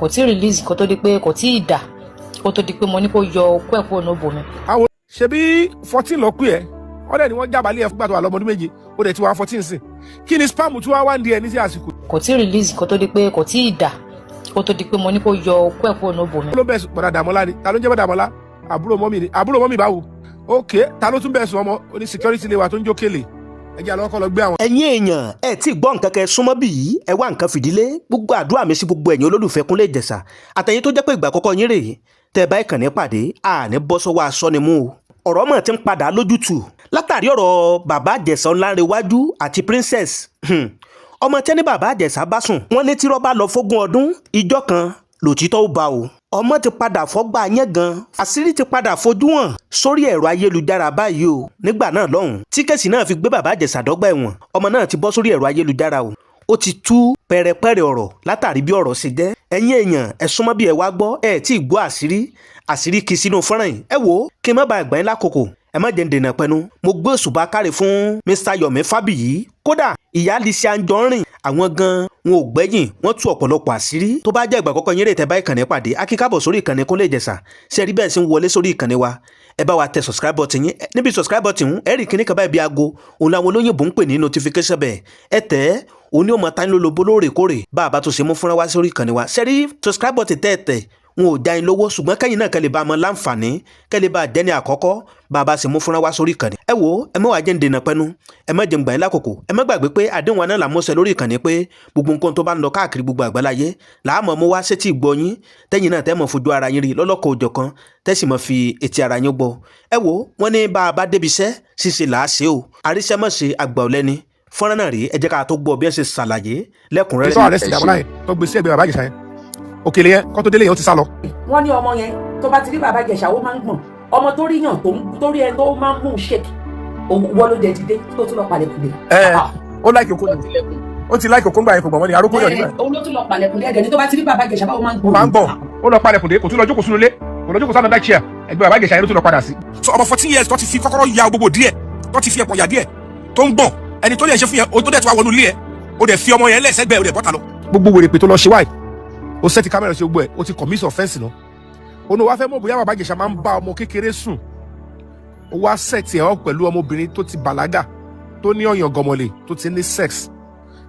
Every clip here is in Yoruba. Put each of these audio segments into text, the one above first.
Kò tí ì release kó tó di pé kò tí ì dà kó tó di pé mo ní kó yọ okó ẹ̀ kúrò nóbò mi. Àwọn ṣebí 14 lọ pé ẹ wọ́n dẹ̀ ni wọ́n jábàálẹ̀ ẹ̀ fúgbà tó wà lọ́mọdún 7, ó dẹ̀ ti wá 14 sìn. Kí ni sperm tí wọ́n wá ń di ẹ ní sí àsìkò? Kò tí ì release kó tó di pé kò tí ì dà kó tó di pé mo ní kó yọ okó ẹ̀ kúrò nóbò mi. Ló bẹ̀ sùn bọ̀dà Dàmọ́lá ni. Ta ló ń jẹ́ bọ̀dà Dàmọ́lá? Àbúrò mọ́mì ni. Àbúrò mọ́mì báwo? Ok, ta ló tún bẹ̀ sùn? Ọmọ oní security lè wà tó ń jó kélé. Ẹ jẹ́ àlọ́ kọ́ lọ gbé àwọn. Ẹ̀yin èèyàn, ẹ tí gbọ́ nǹkan kẹ súnmọ́ bí yìí, ẹ wá nǹkan fìdílé. Gbogbo àdúrà mi sí gbogbo ẹ̀yin olólùfẹ́ Kúnlé Ìjẹ̀ṣà àtẹ̀yin tó jẹ́ pé ìgbà àkọ́kọ́ yín rèé tẹ́ ẹ bá ìkànnì pàdé, àní bọ́ sọ́wọ́ aṣọ ni mú o. Ọ̀rọ̀ mọ̀ ti ń padà lójútù látàrí ọ̀rọ̀ bàbá Ìjẹ̀ṣà Ọlánrewájú àti Princess, ọmọ tẹ́ni bàbá Ìjẹ̀ṣà bá sùn. Wọ́n ní tírọ́ bá lọ fógún ọdún, ìjọ kan lòtítọ́ ó bá o. Ọmọ ti padà fọ́gbà yẹn gan, àṣírí ti padà fojú hàn sórí ẹ̀rọ ayélujára báyìí o. Nígbà náà lọ́hùn tí case náà fi gbé bàbá Ìjẹ̀ṣà dọ́gba ẹ̀wọ̀n, ọmọ náà ti bọ́ sórí ẹ̀rọ ayélujára o. Ó ti tú pẹ̀rẹ̀pẹ̀rẹ̀ ọ̀rọ̀ látàrí bí ọ̀rọ̀ ṣe jẹ́. Ẹ̀yin èèyàn, ẹ súnmọ́ bí ẹ wá gbọ́. Ẹ tí ì gbọ́ àṣírí, àṣírí kì í sínú fọ́nrán yìí. Ẹ wò ó, kí n má ba ẹ̀gbọ́n yín lákòókò, ẹ má jẹ́ ń dènà pẹnu. Mo gbé òṣùbà káre fún Mr Yomi Fabiyi. Kódà ìyá Lizzy Anjorin, àwọn gan wọn ò gbẹ́yìn, wọ́n tú ọ̀pọ̀lọpọ̀ àṣírí. Tó bá jẹ́ ìgbà àkọ́kọ́ yín rè tẹ́ bá ìkànnì pàdé, akíkàbọ̀ sórí ìkànnì Kúnlé Ìjẹ̀ṣà. Ṣe rí bẹ́ẹ̀ sí ń wọlé sórí ìkànnì wa, ẹ bá wa tẹ subscribe button yín. Níbi subscribe button, ẹ rí kíní kan báyìí bí aago, òun làwọn olóyìnbó ń pè ní notification bell. Ẹ tẹ̀ ẹ́, òun ni ó mọ tání lólobó lóòrèkóòrè bá a bá tó ṣe mú fúnra wá sórí ìkànnì wa. Ṣe rí subscribe button tẹ́ ẹ tẹ̀, wọn ò já yín lówó, ṣùgbọ́n kẹ́yìn náà kẹ́ lè bá a mọ láǹfààní, kẹ́ lè bá a jẹ́ ní àkọ́kọ́ bá a bá ṣe mú fúnra wá sórí ìkànnì. Ẹ wo, ẹ má wàá jẹ́ ń dènà pẹ́nu, ẹ má jẹ́ ń gbà yín lákòókò. Ẹ má gbàgbé pé àdéhùn wa náà là mọ́ṣẹ́ lórí ìkànnì pé gbogbo nǹkan tó bá ń lọ káàkiri gbogbo àgbáláyé làá mọ̀ mú wá sétí ìgbọ́ yín, tẹ́yìn náà tẹ́ mọ̀ fojú ara yín rí lọ́lọ́kọ̀ òjọ̀kan, tẹ́sì mọ̀ fi etí ara yín gbọ́. Ẹ wo, wọ́n ní bá a bá débi iṣẹ́ ṣíṣe là á ṣe o, àríṣẹ́mọ̀ṣe àgbà ọ̀lẹ́ni. Fọ́nrán náà rí, ẹ jẹ́ ká tó gbọ́ bí ẹ ṣe ṣàlàyé lẹ́kùnrẹ́rẹ́. Sọ arrest Dàmọ́lá yẹn tó gbé sí ẹgbẹ́ bàbá Ìjẹ̀ṣà yẹn, òkèlè yẹn kó tó délé yẹn, ó ti sá lọ. Wọ́n ní ọmọ yẹn, tó bá ti rí bàbá Ìjẹ̀ṣà, ó máa ń gbọ̀n. Ọmọ tó rí yàn tó ń tó rí ẹni tó máa ń mú un ṣèkì wọ́n ló jẹ dìde tó tún lọ palẹ̀kùn dé. Ẹ ó like okó ni, ó ti like okó ńgbà yẹn, kò gbọ̀n mọ́ ni arókó yọ̀ nígbà yẹn. Òun ló tún lọ palẹ̀kùn dé ẹ̀dẹ̀ ni tó bá ti rí bàbá Ìjẹ̀ṣà, báwo máa ń ó gbọ̀n. máa ń gbọ̀n. Ó lọ palẹ̀kùn dé, kò tún lọ jókòó sínú ilé, kò lọ jókòó sáà náà chair ẹgbẹ́ bàbá Ìjẹ̀ṣà yẹn ló tún lọ padà sí. So ọmọ 14 years tó ti fi kọ́kọ́rọ́ ya gbogbo díẹ̀, tó ti fi ẹ̀pọ̀ yà díẹ̀, tó ń gbọ̀n, ẹni tó lè ṣe fún yẹn, o tó dẹ̀ tó wá wọnú ilé ẹ̀, o dẹ̀ fi ọmọ yẹn lẹ́sẹ̀gbẹ́, o dẹ̀ bọ́ta lọ. Gbogbo wèrè pé tó lọ ṣe wáyé, o set camera ṣe gbogbo ẹ̀, o ti commit offence náà. O ní wàá fẹ́ mọ̀ bóyá bàbá Ìjẹ̀ṣà máa ń bá ọmọ kékeré sùn, o wá set ẹ̀ ọ́ pẹ̀lú ọmọbìnrin tó ti bàlágà, tó ní ọyàn gọmọlè, tó ti ní sex.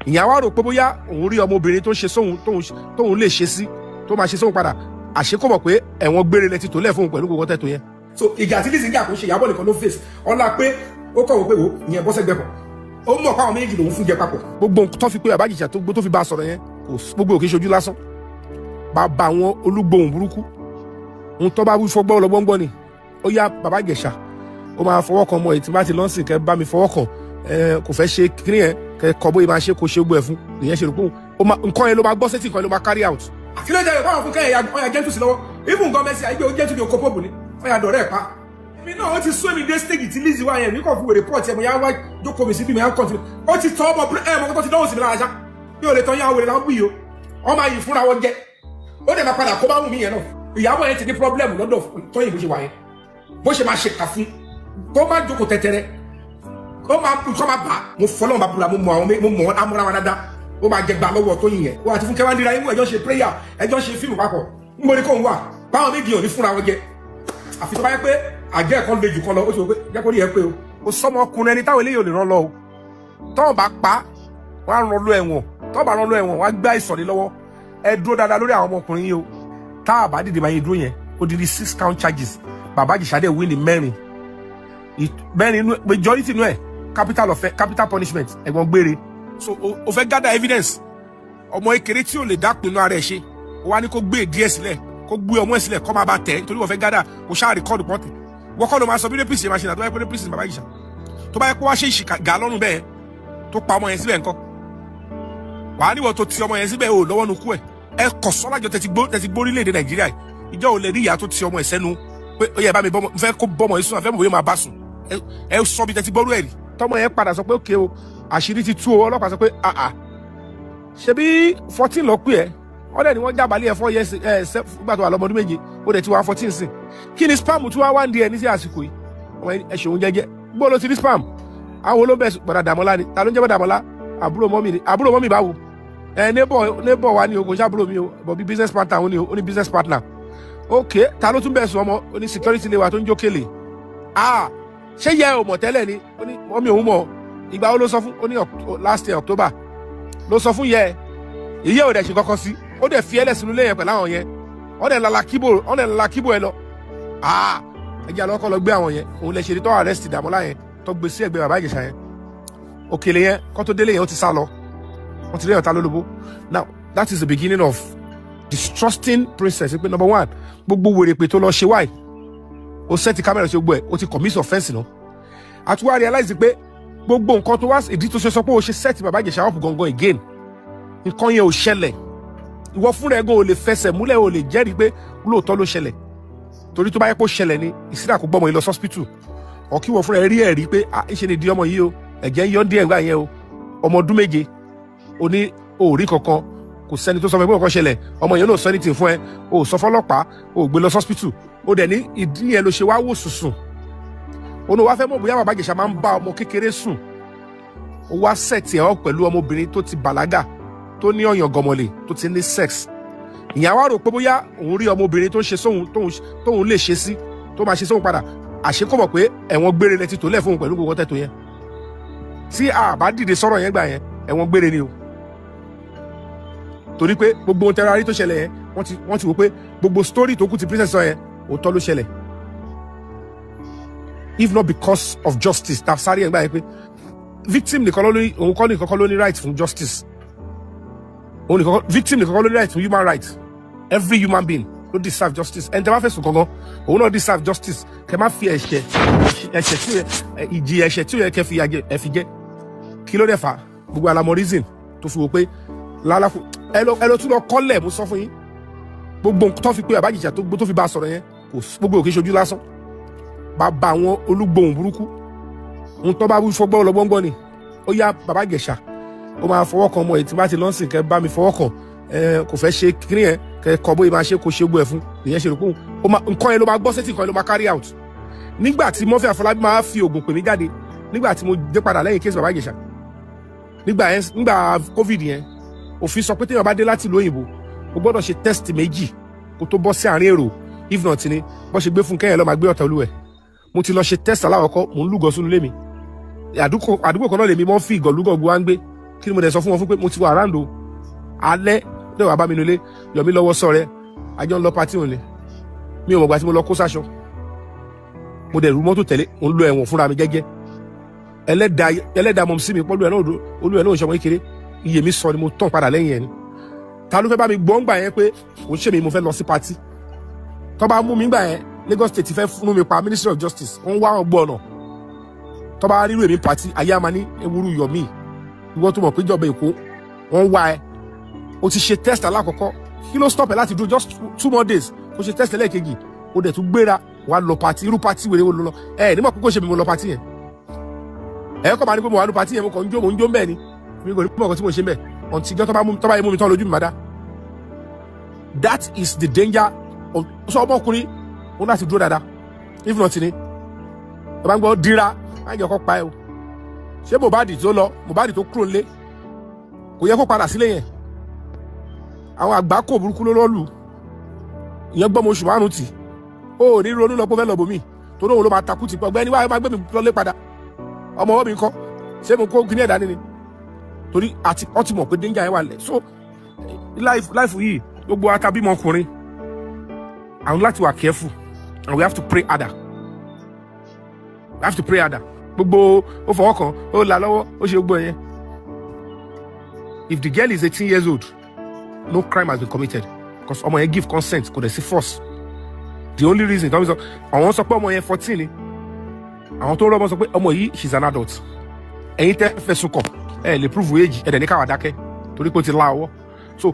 Ìyẹn wá rò pé bóyá òun rí ọmọbìnrin tó ń ṣe sóhun, tóun lè ṣe sí, tó máa ṣe sóhun padà. Àṣé kò mọ̀ pé ẹ̀wọ̀n gbére lẹ ti tó lẹ̀ fóun pẹ̀lú gbogbo tẹ́tò yẹn. So ìjà tí Lizzy ń jà, kò ṣe Ìyábọ̀ nìkan ló face. Ọlá pé ó kọ̀ wọ́n pé wò ìyẹn bọ́ sẹ́gbẹ́ kan, ó mọ̀ pé àwọn méjì lòun fún jẹ papọ̀. Gbogbo nǹkan tó fi pé bàbá Ìjẹ̀ṣà tó gbó tó fi bá a sọ̀rọ̀ yẹn, kò gbogbo òkè ṣojú lásán. Bàbá àwọn olúgbòhùn burúkú, ohun tó bá wí fọgbọ́ lọ́gbọ́ngbọ́ ni. Ó yá, bàbá Ìjẹ̀ṣà, ó máa fọwọ́ kan ọmọ yìí tí bá ti lọ́sìn kẹ́ bá mi fọwọ́ kan ẹ, kò fẹ́ ṣe kíní yẹn, kẹ́ kọ́ bóyá máa ṣe kó ṣe gbọ́ ẹ̀ fún ìyẹn ṣe rò pé ó máa nǹkan yẹn ló máa gbọ́ sétí, nǹkan yẹn ló máa carry out. Kí ló dé báwọn fún kẹ́yìn ọ̀yà gentle sí lọ́wọ́? Even gan mẹ́sì àìgbé ó gentle ní oko pọ́ọ̀bù ni ọ̀yà dọ̀rẹ́ ẹ̀ pa. Èmi náà, ó ti sún èmi dé stage tí Lizzy wá yẹn, mi kàn fún wèrè pọ̀ tiẹ̀, mo yá wá jókòó mi síbí, mi yá continue. Ó ti tọ́ ọmọ ẹ̀ mọ́ tó ti dánwò sí mi lára ṣá, mi ò lè tán yá wèrè láwọn bù yìí o. Wọ́n máa yìí fúnra wọn jẹ, ó dẹ̀ máa padà kó bá wù mí yẹn náà. Ìyàwó yẹn ti ní problem lọ́dọ̀ Tóyìn bó ṣe wà yẹn, bó ṣe máa ṣe kà fún kó má jókòó tẹ́tẹ́rẹ́, ó máa nǹkan máa bà. Mo fọlọ́n bá búra, mo mọ àwọn, mo mọ wọn amúra wa dáadáa. Ó máa jẹ gbà lọ́wọ́ Tóyìn yẹn. Wọ́n àti Fúnkẹ́ wá ń dira imú, ẹjọ́ ṣe prayer, ẹjọ́ ṣe fíìmù papọ̀. Ń borí kóun wà báwọn méjì ò ní fúnra wọn jẹ, àfi tó bá yẹ pé àjẹ́ ẹ̀kọ́ le jù kan lọ. Ó ti wò pé jẹ́ kó rí ẹ pé o. Ó sọmọ ọkùnrin ẹni táwọn eléyìí ò lè rán lọ o. Tọ́wọ́n bá pa wọ́n á rán lọ ẹ̀wọ̀n, tọ́wọ́n bá rán lọ ẹ̀wọ̀n, wọ́n á gbá ìsọ̀rí lọ́wọ́. Ẹ dúró dáadáa lórí àwọn ọmọkùnrin yìí o. Tá a bá dìde báyìí dúró yẹn, ó di ní six count charges. Bàbá Ìjẹ̀ṣà dẹ̀ win ní mẹ́rin, mẹ́rin inú majority inú ẹ̀, capital of capital punishment, ẹ̀gbọ́n gbére. So o fẹ́ gather evidence ọmọ ekere tí ò lè dá pinnu ara ẹ̀ ṣe, o wá ní kó gbé díẹ̀ sílẹ̀, kó gbé ọmọ ẹ̀ sílẹ̀, kó máa bá tẹ̀, nítorí wọ́n fẹ́ gather kó ṣáà record pọ́ǹtì. Wọ́n kọ́ ló máa sọ bí rapist ṣe máa ṣe náà. Tó bá yẹ pé rapist ni bàbá Ìjẹ̀ṣà, tó bá yẹ kó wá ṣe ìṣìkà gà lọ́rùn bẹ́ẹ̀ tó pa ọmọ yẹn síbẹ̀ ńkọ́? Wàá níwọ̀ tó ti ọmọ yẹn síbẹ̀ ò lọ́wọ́ nu kú ẹ̀. Ẹ kọ̀ sọ́lájọ tẹ́tí gbórílẹ̀-èdè Nàìjíríà yìí. Ìjọ ò lè rí ìyá tó ti ọmọ ẹ̀ sẹ́nu pé ó yẹ bá mi bọ́mọ, n fẹ́ kó bọ́mọ yìí sùn, àfẹ́ mọ̀ bóyá máa bá sùn. Ẹ sọ bí tẹ́tí gbọ́rú ẹ̀ rí. Tọmọ yẹn padà sọ pé ókè o, àṣírí ti tú o. Ọlọ́pàá sọ pé àà, ṣebí 14 lọ pé ẹ wọ́n dẹ̀ ni wọ́n jábàálẹ̀ ẹ̀ 4 years ẹ̀ nígbà tó wà lọ́mọdún 7, ó dẹ̀ ti wá 14 sìn. Kí ni sperm tí wọ́n wá ń di ẹ ní sí àsìkò yìí? Ọmọ ẹ ṣòun jẹ́jẹ́ gbọ́ ló ti rí sperm. Àwọn olóbẹ̀ bọ̀dà Dàmọ́lá ni. Ta ló ń jẹ́ bọ̀dà Dàmọ́lá? Àbúrò mọ́mì ni. Àbúrò mọ́mì báwo? Ẹ neighbor wa ni o, kò ṣàbúrò mi o, but bí business partner òun ni o. Ó ní business partner, ok. Ta ló tún bẹ̀ sùn? Ọmọ ó ní security lè wà tó ń jókèlè. Ah, ṣé yẹ ò mọ̀ tẹ́lẹ̀ ni? Ó ní mummy òun mọ̀. Ìgbà wo ló sọ fún? Ó ní last year October ló sọ fún yẹ. Ìyẹ́ ò dẹ̀ ṣe kankan sí, ó dẹ̀ fi ẹlẹ́sìn nílé yẹn pẹ̀lú àwọn yẹn. Wọ́n dẹ̀ lala kíbò, wọ́n dẹ̀ lala kíbò ẹ lọ. Ah, ẹjẹ́ àlọ́ kọ́ lọ gbé àwọn yẹn. Òun lè ṣe ní tó arrest Dàmọ́lá yẹn, tó gbé sí ẹgbẹ́ bàbá Ìjẹ̀ṣà yẹn. Òkèlè yẹn kọ́ tó délé yẹn, ó ti sá lọ. Wọ́n ti rí ọ̀tá lólobó. Now that is the beginning of distrusting Princess, pé number one, gbogbo wèrè pé tó lọ ṣe wáì, ó set camera ṣe gbogbo ẹ̀, ó ti commit offence náà. Àti wá realize pé gbogbo nǹkan tó wá, ìdí tó ṣe sọ pé ó ṣe set bàbá Ìjẹ̀ṣà up gangan again, nǹkan yẹn ò ṣẹlẹ̀. Ìwọ fúnra ẹ̀ gan ò lè fẹsẹ̀ múlẹ̀, ò lè jẹ́rìí pé lóòótọ́ ló ṣẹlẹ̀, torí tó bá yẹ kó ṣẹlẹ̀ ni ìsírà kó gbọ́mọ yìí lọ hospital, ọ̀ kí wọ́n fúnra ẹ̀ rí ẹ̀rí pé ah, ìṣe ni di ọmọ yìí o, ẹ̀jẹ̀ ń yọ díẹ̀ ńgbà yẹn o. Ọmọ ọdún 7, o ní òórí kankan, kò sẹ́ni tó sọ fún ẹ pé nǹkan ṣẹlẹ̀. Ọmọ yẹn ló sọ anything fún ẹ, o ò sọ fọlọ́pàá, o ò gbé lọ hospital. O dẹ̀ ní ìdí yẹn ló ṣe wá wò sùsùn. O ní wàá fẹ́ mọ̀ bóyá bàbá Ìjẹ̀ṣà máa ń bá ọmọ kékeré sùn. Ó wá set ẹ̀ ọ́ pẹ̀lú ọmọbìnrin tó ti bàlágà, tó ní ọyàn gọmọlè, tó ti ní sex. Ìyẹn wá rò pé bóyá òun rí ọmọbìnrin tó ń ṣe sóhun, tóun lè ṣe sí, tó máa ṣe sóhun padà. Àṣé kò mọ̀ pé ẹ̀wọ̀n gbére lẹ ti tò lẹ̀ fóun pẹ̀lú gbogbo tẹ́tò yẹn. Tí a bá dìde sọ̀rọ̀ yẹn gbà yẹn, ẹ̀wọ̀n gbére ni o, torí pé gbogbo ohun tẹ́ra rí tó ṣẹlẹ̀ yẹn, wọ́n ti wò pé gbogbo story tó kù ti Princess sọ yẹn, òótọ́ ló ṣẹlẹ̀. If not because of justice ta sáré yẹn gbà yẹn, pé victim nìkan ló ní, òun kọ́ nìkan kọ́ ló ní right fún justice, òun nìkan kọ́, victim nìkan kọ́ ló ní right fún human right. Every human being ló deserve justice. Ẹni tí a bá fẹ̀sùn kankan, òun náà deserve justice. Kẹ má fi ẹ̀ṣẹ̀ tí ó yẹ, ìjìyà ẹ̀ṣẹ̀ tí ó yẹ kẹ fi yà jẹ ẹ fi jẹ. Kí ló dẹ̀ fà? Gbogbo alamọ reason tó fi wò pé lálàkù. Ẹ lọ tún lọ kọ́lẹ̀. Mo sọ fún yín, gbogbo nǹkan tó fi pé bàbá Ìjẹ̀ṣà tó fi bá a sọ̀rọ̀ yẹn, kò gbogbo òkè ṣojú lásán. Bàbá àwọn olúgbòhùn burúkú, ohun tó bá wí fọgbọ́n lọ́gbọ́ngbọ́n ni. Ó yá, bàbá Ìjẹ̀ṣà, ó máa fọwọ́ kan ọmọ ẹ̀ tí bá ti lọ́sìn, kẹ́ bá mi fọwọ́ kan ẹ, kò fẹ́ ṣe kíní yẹn, kẹ́ kọ́ bóyá máa ṣe, kó ṣe gbọ́ ẹ̀ fún ìyẹn. Ṣe rò pé ó máa nǹkan yẹn ló máa gbọ́ sétí, nǹkan yẹn ló máa carry out. Nígbà tí Murphy Àfọlábí máa fi oògùn pè mí jáde, nígbà tí mo dé padà lẹ́yìn case bàbá Ìjẹ̀ṣà, nígbà yẹn, nígbà COVID yẹn, òfin sọ pé téèyàn bá dé láti ìlú òyìnbó, o gbọ́dọ̀ ṣe test méjì kó tó bọ́ sí àárín èrò. If not ni bọ́ ṣe gbé fún kẹ́yìn lọ́ọ́ máa gbé ọ̀tá olúwẹ̀. Mo ti lọ ṣe test aláwọ̀kọ́, mò ń lúgọ sínú ilé mi. Àdúgbò kan náà lèmi mọ́ fi ìgọ̀lúgọ̀ gbọ́ wá ń gbé. Kí ni mo dẹ̀ sọ fún wọn fún pé mo ti wà around o. Alẹ́ lè wà bá mi nulẹ̀, yọ̀mí lọ́wọ́ sọ rẹ, àjọ ń lọ party òun ni. Mi ò mọ̀gbà tí mo lọ kó sáṣọ, mo dẹ̀ rú mọ́tò tẹ̀lé. Mo ń lo ẹ̀wọ̀n fúnra mi jẹ́jẹ́. Ẹlẹ́dàá, ẹlẹ́dàá mọ̀ sí mi pọ́lú ẹ̀ náà, olú ẹ̀ náà ṣọmọ kékeré. Iye mi sọ ni mo tàn padà lẹ́yìn ẹ̀ ni. Ta ló fẹ́ bá mi gbọ́ ńgbà yẹn pé kò ń ṣe mi? Mo fẹ́ lọ sí party tó bá mú mi gbà yẹn, Lagos State fẹ́ fún mi pa. Ministry of Justice, wọ́n wá ọgbọ́ ọ̀nà tó bá rírú èmi party ayé àmà ní ewúrú yọ̀mí. Ìwọ́n tó mọ̀ pé ìjọba Èkó wọ́n wá ẹ, o ti ṣe test alákọ̀ọ́kọ́, kí ló stop ẹ láti dúró just 2 more days kó ṣe test ẹlẹ́ẹ̀kejì? O dẹ̀ tún gbéra wà lọ party. Irú party wèrè wo ló lọ? Ẹ nígbà kókó ṣe mi, mo lọ party yẹn. Ẹ kọ́ máa ní pé mo wà ní party yẹn, mo kàn ń jó, mo ń jó mbẹ́ ni. Mi kò ní mọ̀ nǹkan tí mo ṣe mbẹ́ until ìjọ́ tó bá mú, tó bá yẹ mú mi tán lójú mi máa dá. That is the danger of sọ ọmọkùnrin ó láti dúró dáadáa. If not ni ẹ bá ń gbọ́ dira, má jẹ́ kó pa ẹ o. Ṣé Mohbad tó lọ, Mohbad tó kúrò nílé, kò yẹ kó padà sílé yẹn. Àwọn àgbákò burúkú ló lọ́lù ìyẹn. Gbọ́mọ oṣù 5 tì ó ní ronú lọ pé ó fẹ́ lọ bòmí, torí òun ló máa takú ti pọ̀. Ọgbẹ́ni wáyé máa gbé mi lọlé padà, ọmọ ọwọ́ mi kọ́, ṣé mo kó kíní ẹ̀dá ni? Torí àti wọ́n ti mọ̀ pé danger yẹn wà lẹ̀. So life yìí, gbogbo atabímọ ọkùnrin, àwọn láti wà careful and we have to pray harder, we have to pray harder. Gbogbo ó fọwọ́ kan, ó là lọ́wọ́, ó ṣe gbogbo ẹ̀yẹn, if the girl is 18 years old, no crime has been committed, because ọmọ yẹn give consent, kò dẹ̀ sí force. The only reason tọ́mí sọ, àwọn sọ pé ọmọ yẹn 14 ni. Àwọn tó rọ́mọ sọ pé ọmọ yìí, she is an adult. Ẹ̀yin tẹ́ fẹ̀sùn kàn, ẹ lè prove age ẹ dẹ̀ ní káwa dákẹ́ torí pé ó ti la ọwọ́. So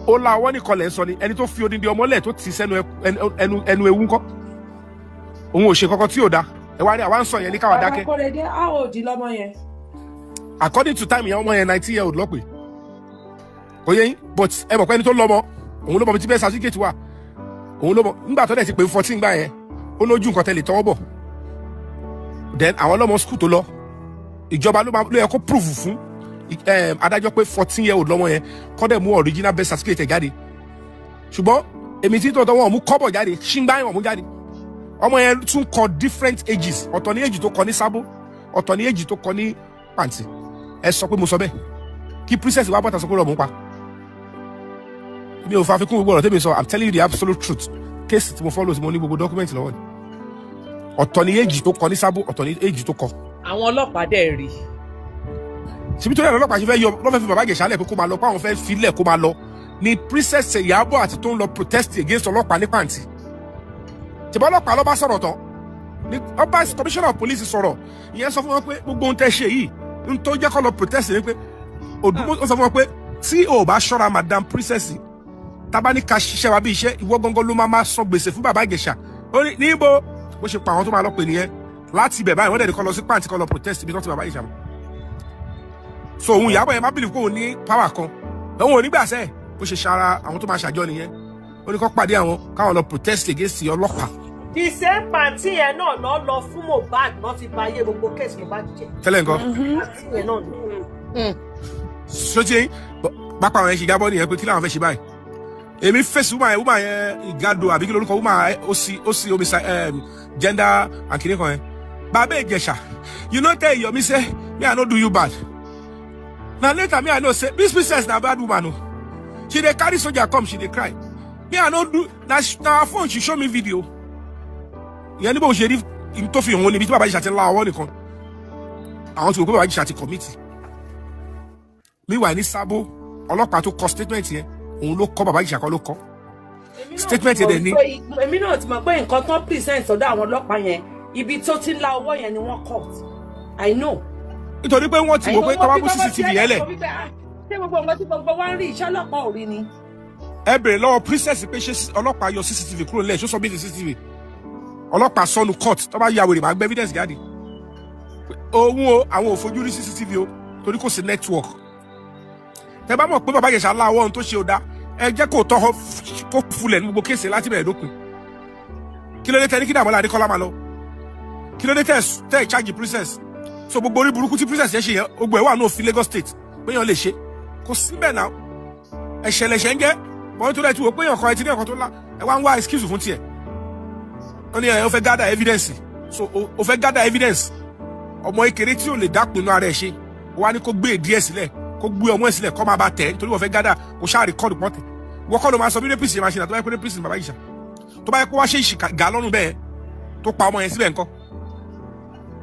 ó la ọwọ́ nìkan lẹ̀ ń sọ ni. Ẹni tó fi odindi ọmọlẹ̀ tó ti sẹ́nu ẹnu ewu ńkọ́? Òun ò ṣe kankan tí ò da. Ẹ wá ní àwa ń sọ yẹn ní káwa dákẹ́. Kórèdé, how old lọmọ yẹn? According to time yẹn, ọmọ yẹn 19 year old lọ́pẹ́, kò yẹ yín? But ẹ mọ̀ pé ẹni tó lọ́mọ, òun ló mọ ibi tí bẹ́ẹ̀ certificate wà, òun ló mọ nígbà tó dẹ̀ ti pé 14 gbà yẹn, ó lójú nǹkan tẹ́lẹ̀ tọwọ́ bọ̀. Then àwọn ọlọ́mọ school tó lọ, ìjọba ló máa ló yẹ kó prove fún. Adájọ́ pé 14 year old lọ́mọ yẹn kọ́ dẹ̀ mú original birth certificate ẹ̀ jáde. Ṣùgbọ́n èmi tí tọ̀tọ̀ wọn ò mú kọ́bọ̀ jáde, ṣíngbá wọn ò mú jáde. Ọmọ yẹn tún kọ different ages. Ọ̀tọ̀ ní age tó kọ ní Sábó, ọ̀tọ̀ ní age tó kọ ní Pàǹtí. Ẹ sọ pé mo sọ bẹ́ẹ̀, kí princess wa bọ́ta sọ pé rọ̀ mú pa. Mi ò fa àfikún gbogbo ọ̀rọ̀ tẹ́mi sọ. I'm telling you the absolute truth. Case tí mo follow, tí mo ní gbogbo document lọ́wọ́ ni. Ọ̀tọ̀ ní age tó kọ ní Sábó, ọ̀tọ̀ ní age tó kọ. Àwọn ọlọ́pàá dẹ̀ rí. Síbi tó yẹ lọ́lọ́pàá ṣe fẹ́ yọ lọ́fẹ́ fi bàbá Ìjẹ̀ṣà lẹ̀ pé kó máa lọ, pé àwọn fẹ́ filẹ̀ kó máa lọ ni. Princess Ìyábọ̀ àti tó ń lọ protest against ọlọ́pàá ní Pàǹtí, tìbọn ọlọ́pàá ló bá sọ̀rọ̀ tán ní ọba commissioner of police sọ̀rọ̀. Ìyẹn sọ fún wọn pé gbogbo ohun tẹ́ ṣe yìí ń tó jẹ́ kó lọ protest ni pé òdùmó. Ó sọ fún wọn pé tí o bá ṣọ́ra, madam princess, tábà ní ká ṣiṣẹ́ wa bí iṣẹ́, ìwọ gangan ló máa máa san gbèsè fún bàbá Ìjẹ̀ṣà. Ó ní níbo bó ṣe pa àwọn tó máa lọ pè nìyẹn. Láti ibẹ̀ báyìí, wọ́n dẹ̀ ní kó lọ sí Pàǹtí, kó lọ protest ibi tó ti bàbá Ìjẹ̀ṣà mọ́. So òun Ìyábọ̀ yẹn má believe kó òun ní power kan, òun ò ní gbàsẹ́. Bó ṣe ṣara àwọn tó máa ṣàjọ nìyẹn. Ó ní kó pàdé àwọn káwọn lọ protest against ọlọ́pàá. The same party yẹn náà lọ lọ fún Mohbad náà fi ba ayé gbogbo case Mohbad jẹ́. Tẹ́lẹ̀ nǹkan. Party yẹn náà ni. Sotí pápá àwọn yẹn ṣe jábọ́ nìyẹn pé kí làwọn fẹ́ ṣe báyìí. Èmi fèsì woman yẹn, woman yẹn ìgàdò àbí kí lorúkọ woman yẹn, ó sì homicide, gender and kìnìún kan yẹn. Bàbá Ìjẹ̀ṣà, you no tell Yomi say me I no do you bad. Na later me I know say this princess na bad woman o. She dey carry soldier come, she dey cry. Me I no do na her phone she show me video ìyẹn ní bó ṣe rí tó fi hàn níbi tí bàbá Ìjẹ̀ṣà ti la ọwọ́ nìkan. Àwọn tí wò pé bàbá Ìjẹ̀ṣà ti commit. Meanwhile, ní Sábó, ọlọ́pàá tó kọ statement yẹn, òun ló kọ, bàbá Ìjẹ̀ṣà kọ́ ló kọ statement yẹn dẹ̀ ní. Èmi náà ti mọ̀ pé nǹkan tán present sọ́dọ̀ àwọn ọlọ́pàá yẹn, ibi tó ti ń la ọwọ́ yẹn ni wọ́n cut. I know. Nítorí pé wọ́n ti wò pé tọ́wọ́ bú CCTV yẹn lẹ̀. Ṣé gbogbo nǹkan tí gbogbo wa ń rí, iṣẹ́ ọlọ́pàá ò rí ni? Ẹ bèrè lọ́wọ́ princess pé ṣé ọlọ́pàá yọ CCTV kúrò nílẹ̀, ṣó sọ bí ti CCTV ọlọ́pàá sọnù court. Tó bá ya wèrè, máa gbé evidence jáde. Òun o, àwọn ò fojú rí CCTV o, torí kò sí network. Tẹ bá mọ̀ pé bàbá Ìjẹ̀ṣà láwọ́ ohun tó ṣe ò dá, ẹ jẹ́ kó tọ́ kó fulẹ̀ ní gbogbo case láti bẹ̀rẹ̀ dópin. Kí ló dé tẹ ní kí Dàmọ́lá Adékọ́lá máa lọ? Kí ló dé tẹ tẹ charge princess? So gbogbo orí burúkú tí princess yẹn ṣe yẹn, gbogbo ẹ̀ wà ní òfin Lagos State pé yẹn lè ṣe kò síbẹ̀ náà. Ẹ̀ṣẹ̀ lẹ̀ṣẹ̀ ń jẹ́ bọ́n tó dẹ̀ tí wò pé èèyàn kan ẹ ti ní ẹ̀kan tó ńlá, ẹ wá ń wá excuse fún tiẹ̀. Ó ní ẹ ó fẹ́ gather evidence. So ó fẹ́ gather evidence, ọmọ ekere tí ò lè dápinnu ara ẹ̀ ṣe, ó wá ní kó gbé ìdí ẹ̀ sílẹ̀, kó gbé ọmọ ẹ̀ sílẹ̀, kó máa bá tẹ̀, nítorí wọ́n fẹ́ gather kó ṣáà record pọ́ntẹ̀. Wọ́n kọ́ ló máa sọ bí rapist yẹn máa ṣe náà. Tó bá yẹ pé rapist ni bàbá Ìjẹ̀ṣà, tó bá yẹ kó wá ṣe ìṣìkà gà lọ́rùn bẹ́ẹ̀ tó pa ọmọ yẹn síbẹ̀ ńkọ́?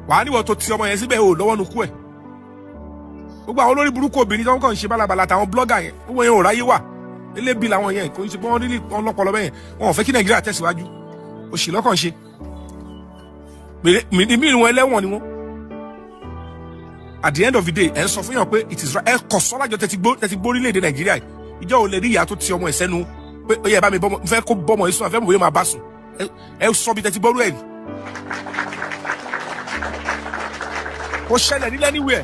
Wàá níwọ̀ tó ti ọmọ yẹn síbẹ̀ ò lọ́wọ́ nu kú ẹ̀. Gbogbo àwọn olórí burúkú obìnrin tó ń kàn ń ṣe bálabàla àtàwọn blogger yẹn, gbogbo yẹn ò ráyé wà. Elébi làwọn yẹn, kò ń ṣe pé wọ́n rí wọn lọ́pọlọ bẹ́yẹn. Wọn ò fẹ́ kí Nàìjíríà tẹ̀síwájú, òṣì lọ́kàn ṣe mímí wọn, ẹlẹ́wọ̀n ni wọ́n. At the end of the day, ẹ̀ ń sọ fún yàn pé it is right. Ẹ kọ̀ sọ́lájọ tẹ́tí gbó orílẹ̀-èdè Nàìjíríà yìí. Ìjọ ò lè rí ìyá tó ti ọmọ ẹ̀ sẹ́nu pé ó yẹ bá mi bọ́mọ, n fẹ́ kó bọ́mọ yìí sùn, àfẹ́ mọ̀ bóyá máa bá sùn. Ẹ sọ bí tẹ́tí gbọ́rú ẹ̀ rí. Kò ṣẹlẹ̀ nílẹ̀ anywhere,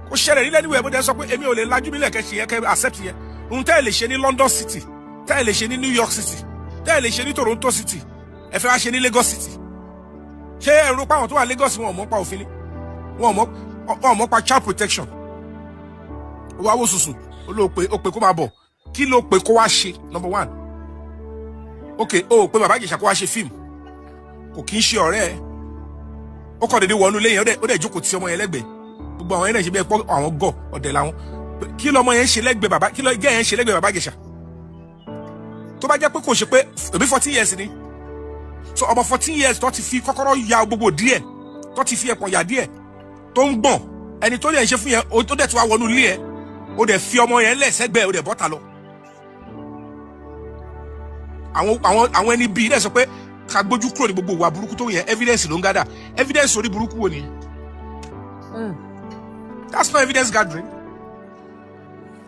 kò ṣẹlẹ̀ nílẹ̀ anywhere. Bó dẹ́ sọ pé èmi ò lè lajú mílẹ̀ kẹ́ ṣe yẹn, kẹ́ accept yẹn. Ohun tẹ́ ẹ lè ṣe ní London City, tẹ́ ẹ lè ṣe ní New York City, tẹ́ ẹ lè ṣe ní Toronto City, ẹ fẹ́ wá ṣe ní Lagos City. Ṣé ẹ rò pé àwọn tó wà Lagos, wọn ò mọ̀ pa òfin ni? Wọn ò mọ̀ pa child protection? Ó wá wò sùsùn, ó ló pe, ó pe kó máa bọ̀. Kí ló pe kó wá ṣe? Number one, ok, ó pe bàbá Ìjẹ̀ṣà kó wá ṣe fíìmù, kò kí ń ṣe ọ̀rẹ́ ẹ. Ó kàn dédé wọnú lẹ́yìn, ó dẹ̀ jókòó ti ọmọ yẹn lẹ́gbẹ̀ẹ́. Gbogbo àwọn yẹn náà ṣe bẹ́ẹ̀ pọ́, àwọn gọ̀ ọ̀dẹ̀ làwọn. Kí lọmọ yẹn ṣe lẹ́gbẹ̀ẹ́ bàbá? Kí lọ gẹ́ yẹn ṣe lẹ́gbẹ̀ẹ́ bàbá Ìjẹ̀ṣà? Tó bá jẹ́ pé kò ṣe pé èmi 14 years ni. So ọmọ 14 years tó ti fi kọ́kọ́rọ́ ya gbogbo díẹ̀, tó ti fi ẹ̀pọ̀ yà díẹ̀, tó ń gbọ̀n, ẹni tó dẹ̀ ń ṣe fún yẹn, tó dẹ̀ tí wàá wọnú ilé ẹ̀, ó dẹ̀ fi ọmọ yẹn lẹ̀ sẹ́gbẹ̀ẹ́, ó dẹ̀ bọ́ta lọ. Àwọn ẹni bíi dẹ̀ sọ pé ká gbójú kúrò ní gbogbo ìwà burúkú tó yẹn. Evidence ló ń gather. Evidence orí burúkú wo nìyẹn? That's not evidence gathering.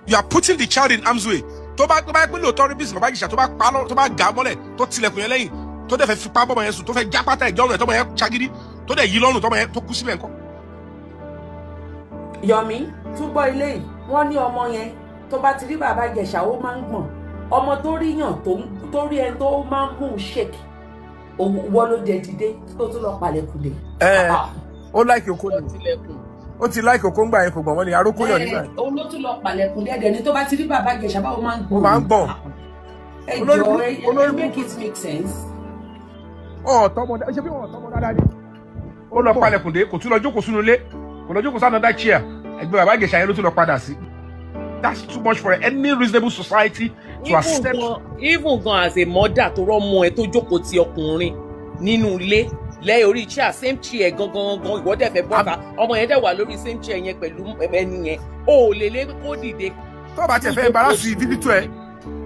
You are putting the child in harm's way. Tó bá pé lóòótọ́ rí bísí bàbá Ìjẹ̀ṣà, tó bá pa lọ, tó bá gà á mọ́lẹ̀, tó tilẹ̀kùn yẹn lẹ́yìn, tó dẹ̀ fẹ́ fipá bọ́mọ yẹn sùn, tó fẹ́ já pátá ìjọ́ rẹ̀, tọ́mọ yẹn ṣagídí, tó dẹ̀ yí lọ́rùn, tọ́mọ yẹn tó kú síbẹ̀ ńkọ́? Yomi, tún gbọ́ ilé yìí. Wọ́n ní ọmọ yẹn, tó bá ti rí bàbá Ìjẹ̀ṣà, ó máa ń gbọ̀n. Ọmọ tó rí yàn tó rí ẹni tó máa ń mú un shake, wọ́n ló dé dìde tó tún lọ palẹ̀kùn dé. Ẹ ó láìkí okó ni. Tilẹ̀kùn. Ó ti láìkò kó ń gbà yẹn, kò gbọ̀n wọ́n ni arókóyọ̀ nígbà yẹn. Òun ló tún lọ palẹ̀kùn dẹ́dẹ̀ ni tó bá ti rí bàbá Ìjẹ̀ṣà, báwo máa ń Ó gbọ̀n. máa ń gbọ̀n. Ẹ Olórí jọ, olórí ẹ make it make sense. Ọ̀tọ́mọ ṣé bí wọ́n ọ̀tọ́mọ dáadáa ni. Ó lọ palẹ̀kùn dé, kò tún lọ jókòó sínú ilé, kò lọ jókòó sí another chair, ẹgbẹ́ bàbá Ìjẹ̀ṣà yẹn ló tún lọ padà sí. That's too much for any reasonable society to Even accept. gan, even gan, as a mother tó rọ́mọ ẹ tó jókòó ti ọkùnrin nínú ilé lẹ́yìn orí chair, same chair gangan gangan, ìwọ dẹ̀ fẹ́ bọ́ta, ọmọ yẹn dẹ̀ wà lórí same chair yẹn pẹ̀lú ẹni yẹn, o ò lè lé kó dìde. Tó bá tiẹ̀ fẹ́ embarrass visitor ẹ,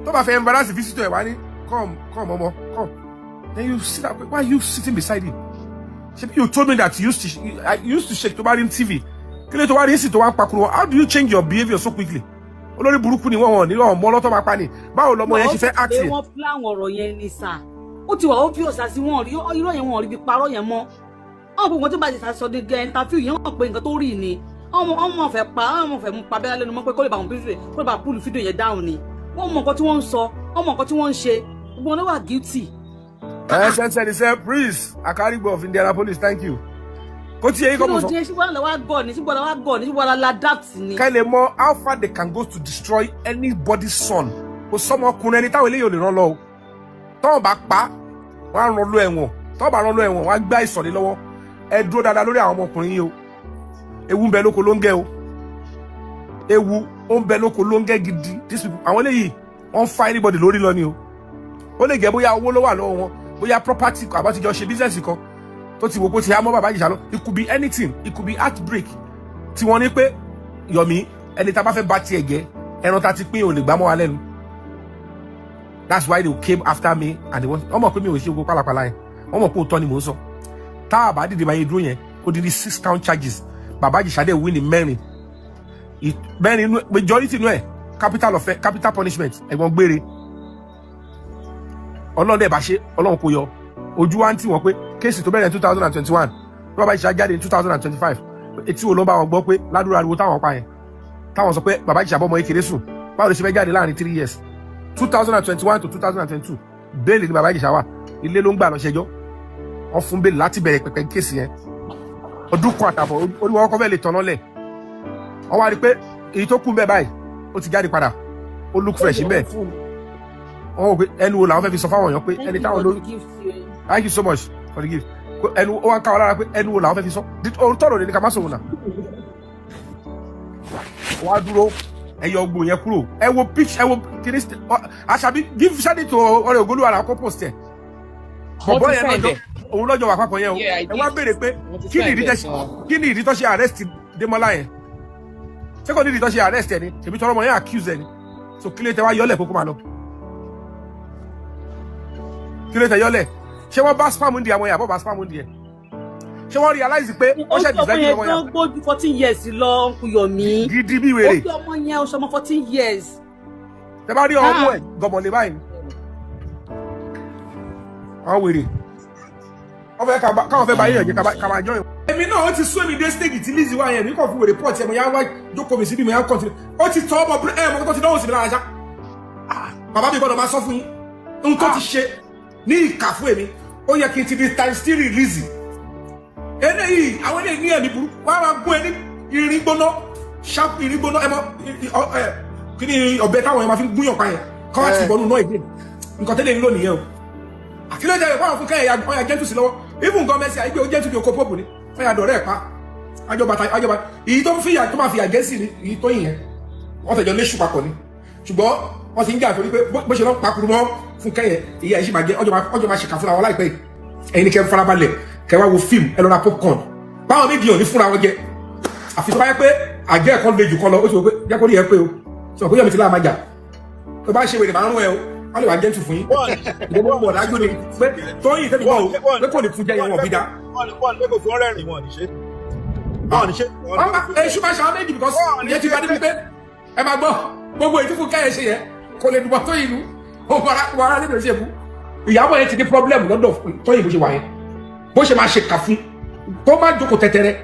tó bá fẹ́ embarrass visitor ẹ, wá ní, "Come, come, ọmọ, come." Then you sit down. Why are you sitting beside him? Ṣebí you told me that you used to shake tó bá rí TV. Kí ló tó wá rí sí tó wá ń pakuru? How do you change your behaviour so quickly? Olórí burúkú ni wọ́n, wọ́n ní wọ́n mọ ọlọ́tọ́ máa pa ni. Báwo lọmọ yẹn ṣe fẹ́ act Pé yẹn? wọ́n plan ọ̀rọ̀ yẹn ni sà. Ó ti wà obvious àti wọn rí irọ́ yẹn, wọn rí bí parọ́ yẹn mọ́. Wọn kò nǹkan tó bá ti sọ ní gẹ interview yẹn, wọn pé nǹkan tó rí ni ọmọ fẹ́ pa, ọmọ fẹ́ mú pa bẹ́ẹ̀ lẹ́nu mọ́, pé kó lè bá wọn fídíò, kó lè bá pull fídíò yẹn down ni. Wọ́n mọ nǹkan tí wọ́n ń sọ, wọ́n mọ nǹkan tí wọ́n ń ṣe. Gbogbo wọn ló wà guilty. Ẹ ṣe ṣe ṣe Prince Akarigbo of Indianapolis, thank you. Kó tí yẹ Kí kọ́ ló mọ̀ sọ. dé? Ṣùgbọ́n àlọ́ wa gọ̀ ni, ṣùgbọ́n àlọ́ wa gọ̀ ni, ṣùgbọ́n àlọ́ adapt ni. Kẹ́ lè mọ how far they can go to destroy anybody's son. Kò sọmọkùnrin ẹni táwọn eléyìí ò lè rán lọ o. Tọ́wọ́n bá pa, wọ́n á rán lọ ẹ̀wọ̀n. Tọ́wọ́n bá rán lọ ẹ̀wọ̀n, wọ́n á gbá ìsọ̀lẹ̀ lọ́wọ́. Ẹ dúró dáadáa lórí àwọn ọmọkùnrin yìí o. Ewu ń bẹ lóko ló ń gẹ o. Ewu ó ń bẹ lóko ló ń gẹ gidi. These people, àwọn eléyìí, wọ́n ń fa anybody lórí lọ ni o. Ó lè jẹ́ bóyá owó ló wà lọ́wọ́ wọn, bóyá property, àbátijọ́ ṣe business kan tó ti wò kó ti há mọ́ bàbá Ìjẹ̀ṣà lọ. It could be anything. It could be heartbreak tí wọ́n ní pé Yomi, ẹni tá a bá fẹ́ bá tiẹ̀ jẹ́, ẹran tá a ti pín ò lè gbá mọ́ wa lẹ́nu. That's why they came after me and they want. Wọ́n mọ̀ pé mi ò ṣe ogun pálapàla yẹn. Wọ́n mọ̀ pé òótọ́ ni mò ń sọ. Tá a bá dìde báyìí dúró yẹn, ó di ní six count charges. Bàbá Ìjẹ̀ṣà dẹ̀ win ní mẹ́rin, mẹ́rin inú, majority inú ẹ̀, capital of capital punishment, ẹ̀gbọ́n gbére. Ọlọ́run dẹ̀ bá ṣe, Ọlọ́run kò yọ ojú wa ń tì wọ́n pé case tó bẹ̀rẹ̀ ní 2021, tó bàbá Ìjẹ̀ṣà jáde ní 2025, etí wo ló ń bá wọn gbọ́ pé ládùúrà ariwo táwọn pa yẹn, táwọn sọ pé bàbá Ìjẹ̀ṣà bọ́mọ kékeré sùn, báwo ló ṣe fẹ́ jáde láàrin 3 years? 2021 to 2022, bail ni bàbá Ìjẹ̀ṣà wà. Ilé ló ń gbà lọ ṣẹjọ́. Wọ́n fún bail láti bẹ̀rẹ̀ pẹ̀pẹ̀ case yẹn, ọdún kan àtàbọ̀. Orí wọn kọ́ fẹ́ lè tọ̀nà lẹ̀. Wọ́n wá rí i pé èyí tó kù ń bẹ̀ báyìí, ó ti jáde padà, ó look fresh ń bẹ̀. Wọ́n wò pé ẹnu wo làwọn fẹ́ fi sọ fáwọn èèyàn pé ẹni táwọn lórí. Thank you so much for the gift. Ẹnu ó wá ń ká wọn lára pé ẹnu wo làwọn fẹ́ fi sọ ohun tọ̀rọ̀ ní ká má sọ̀rọ̀ náà. Wọ́n á dúró, ẹ yọ ogun yẹn kúrò. Ẹ wo pitch, ẹ wo kiri. Àṣàbí, give send it to ọ̀rẹ́ ògolúwa náà kó post ẹ. Bọ̀bọ̀ yẹn lọ́jọ́ òun lọ́jọ́ wà papọ̀ yẹn o. Ẹ wá béèrè pé kí ni ìdí tó ṣe arrest Démọ́lá yẹn? Ṣé kò ní ìdí tó ṣe arrest ẹ ni? Ṣèbí tọrọ ọmọ yẹn accuse ẹ ni. So kí ló tẹ wá yọlẹ̀ kókó máa lọ? Kí ló tẹ yọlẹ̀? Ṣé wọ́n bá sperm ń di àwọn yẹn àbọ̀ bá sperm ń di ẹ̀? Ṣé wọ́n realize pé ó ṣe design ọmọ yẹn? Ó gbójú 14 years lọ, Uncle Yomi. Gidi bí wèrè. Ó gbé ọmọ yẹn, ó ṣọmọ 14 years. Tẹ bá rí ọmọ ẹ gọmọlé báyìí, àwọn wèrè wọ́n fẹ́ káwọn fẹ́ bá yíyan jẹ́ ká máa jọyìn. Èmi náà, ó ti sún èmi dé stage tí Lizzy wá yẹn, mi kàn fún wèrè pọ̀ tí ẹ mo yá wá jókòó mi síbi, mo yá continue. Ó ti tọ́ ọmọ ẹ mọ̀ tó ti dánwò sí mi lára ṣá. Bàbá mi gbọ́dọ̀ máa sọ fún yín ohun tó ti ṣe ní ìkà fún èmi. Ó yẹ kí n ti di times three Lizzy. Eléyìí, àwọn eléyìí ní ẹ̀mí burúkú. Wọ́n á máa gún ẹ ní irin gbóná, sharp irin gbóná. Ẹ mọ kí ni ọ̀bẹ táwọn yẹn máa fi ń gúnyàn pa yẹn, kọ́ wá ti bọ̀nù náà ìdí nǹkan tẹ́lẹ̀ ń lò nìyẹn o. Àkílẹ̀ jẹ́ ìpáwọn fún kẹ́yà ọ̀yà gentle sí lọ́wọ́. Even gan mẹ́sì àìgbé ó gentle bí oko pope ni. Ọ̀yà dọ̀rẹ́ ẹ̀ pa àjọba àjọba. Èyí tó ń fìyà, tó máa fìyà jẹ́ sí ni èyí tó yìn yẹn. Wọ́n tẹ̀jọ́ léṣù papọ̀ ni, ṣùgbọ́n wọ́n ti ń jà torí pé bó ṣe lọ́ pakuru mọ́ fún kẹ́yẹ, ìyá ẹ̀ sì máa jẹ ọjọ́ máa ṣèkà fúnra wọn láìpẹ́ yìí. Ẹ̀yin ni kẹ́ ń farabalẹ̀, kẹ́ wá wo fíìmù, ẹ lọ ra popcorn. Báwọn méjì ò ní fúnra wọn jẹ, àfi tó bá yẹ pé àjẹ́ ẹ̀kọ́ le jù kọ́ lọ. Ó ti wò pé jẹ́ kó rí ẹ pé o sọ pé Yọ̀mí ti láà máa jà, tó bá ṣe wèrè máa ń rún ẹ o. Wọ́n lè wá gentle fún yín. Ìjọba mọ̀ dájú ni pé Tóyìn tẹ́mi gbọ́ o pé kò ní fún jẹ́ yẹn, wọn bí dá. Wọ́n ní pé kò fún rẹ́rìn, wọn ní ṣe. Wọn ní ṣe. Èṣù máa ṣe àwọn méjì because ìyẹn ti bá débi pé ẹ máa gbọ́ gbogbo èyí tí fún kẹ́yẹ ṣe yẹn kò lè dùbọ̀ Tóyìn nù. Ó wàrà nínú ìṣe fún ìyàwó yẹn ti ní problem lọ́dọ̀ Tóyìn. Bó ṣe wà yẹn, bó ṣe máa ṣe kà fún kó má jókòó tẹ́tẹ́rẹ́,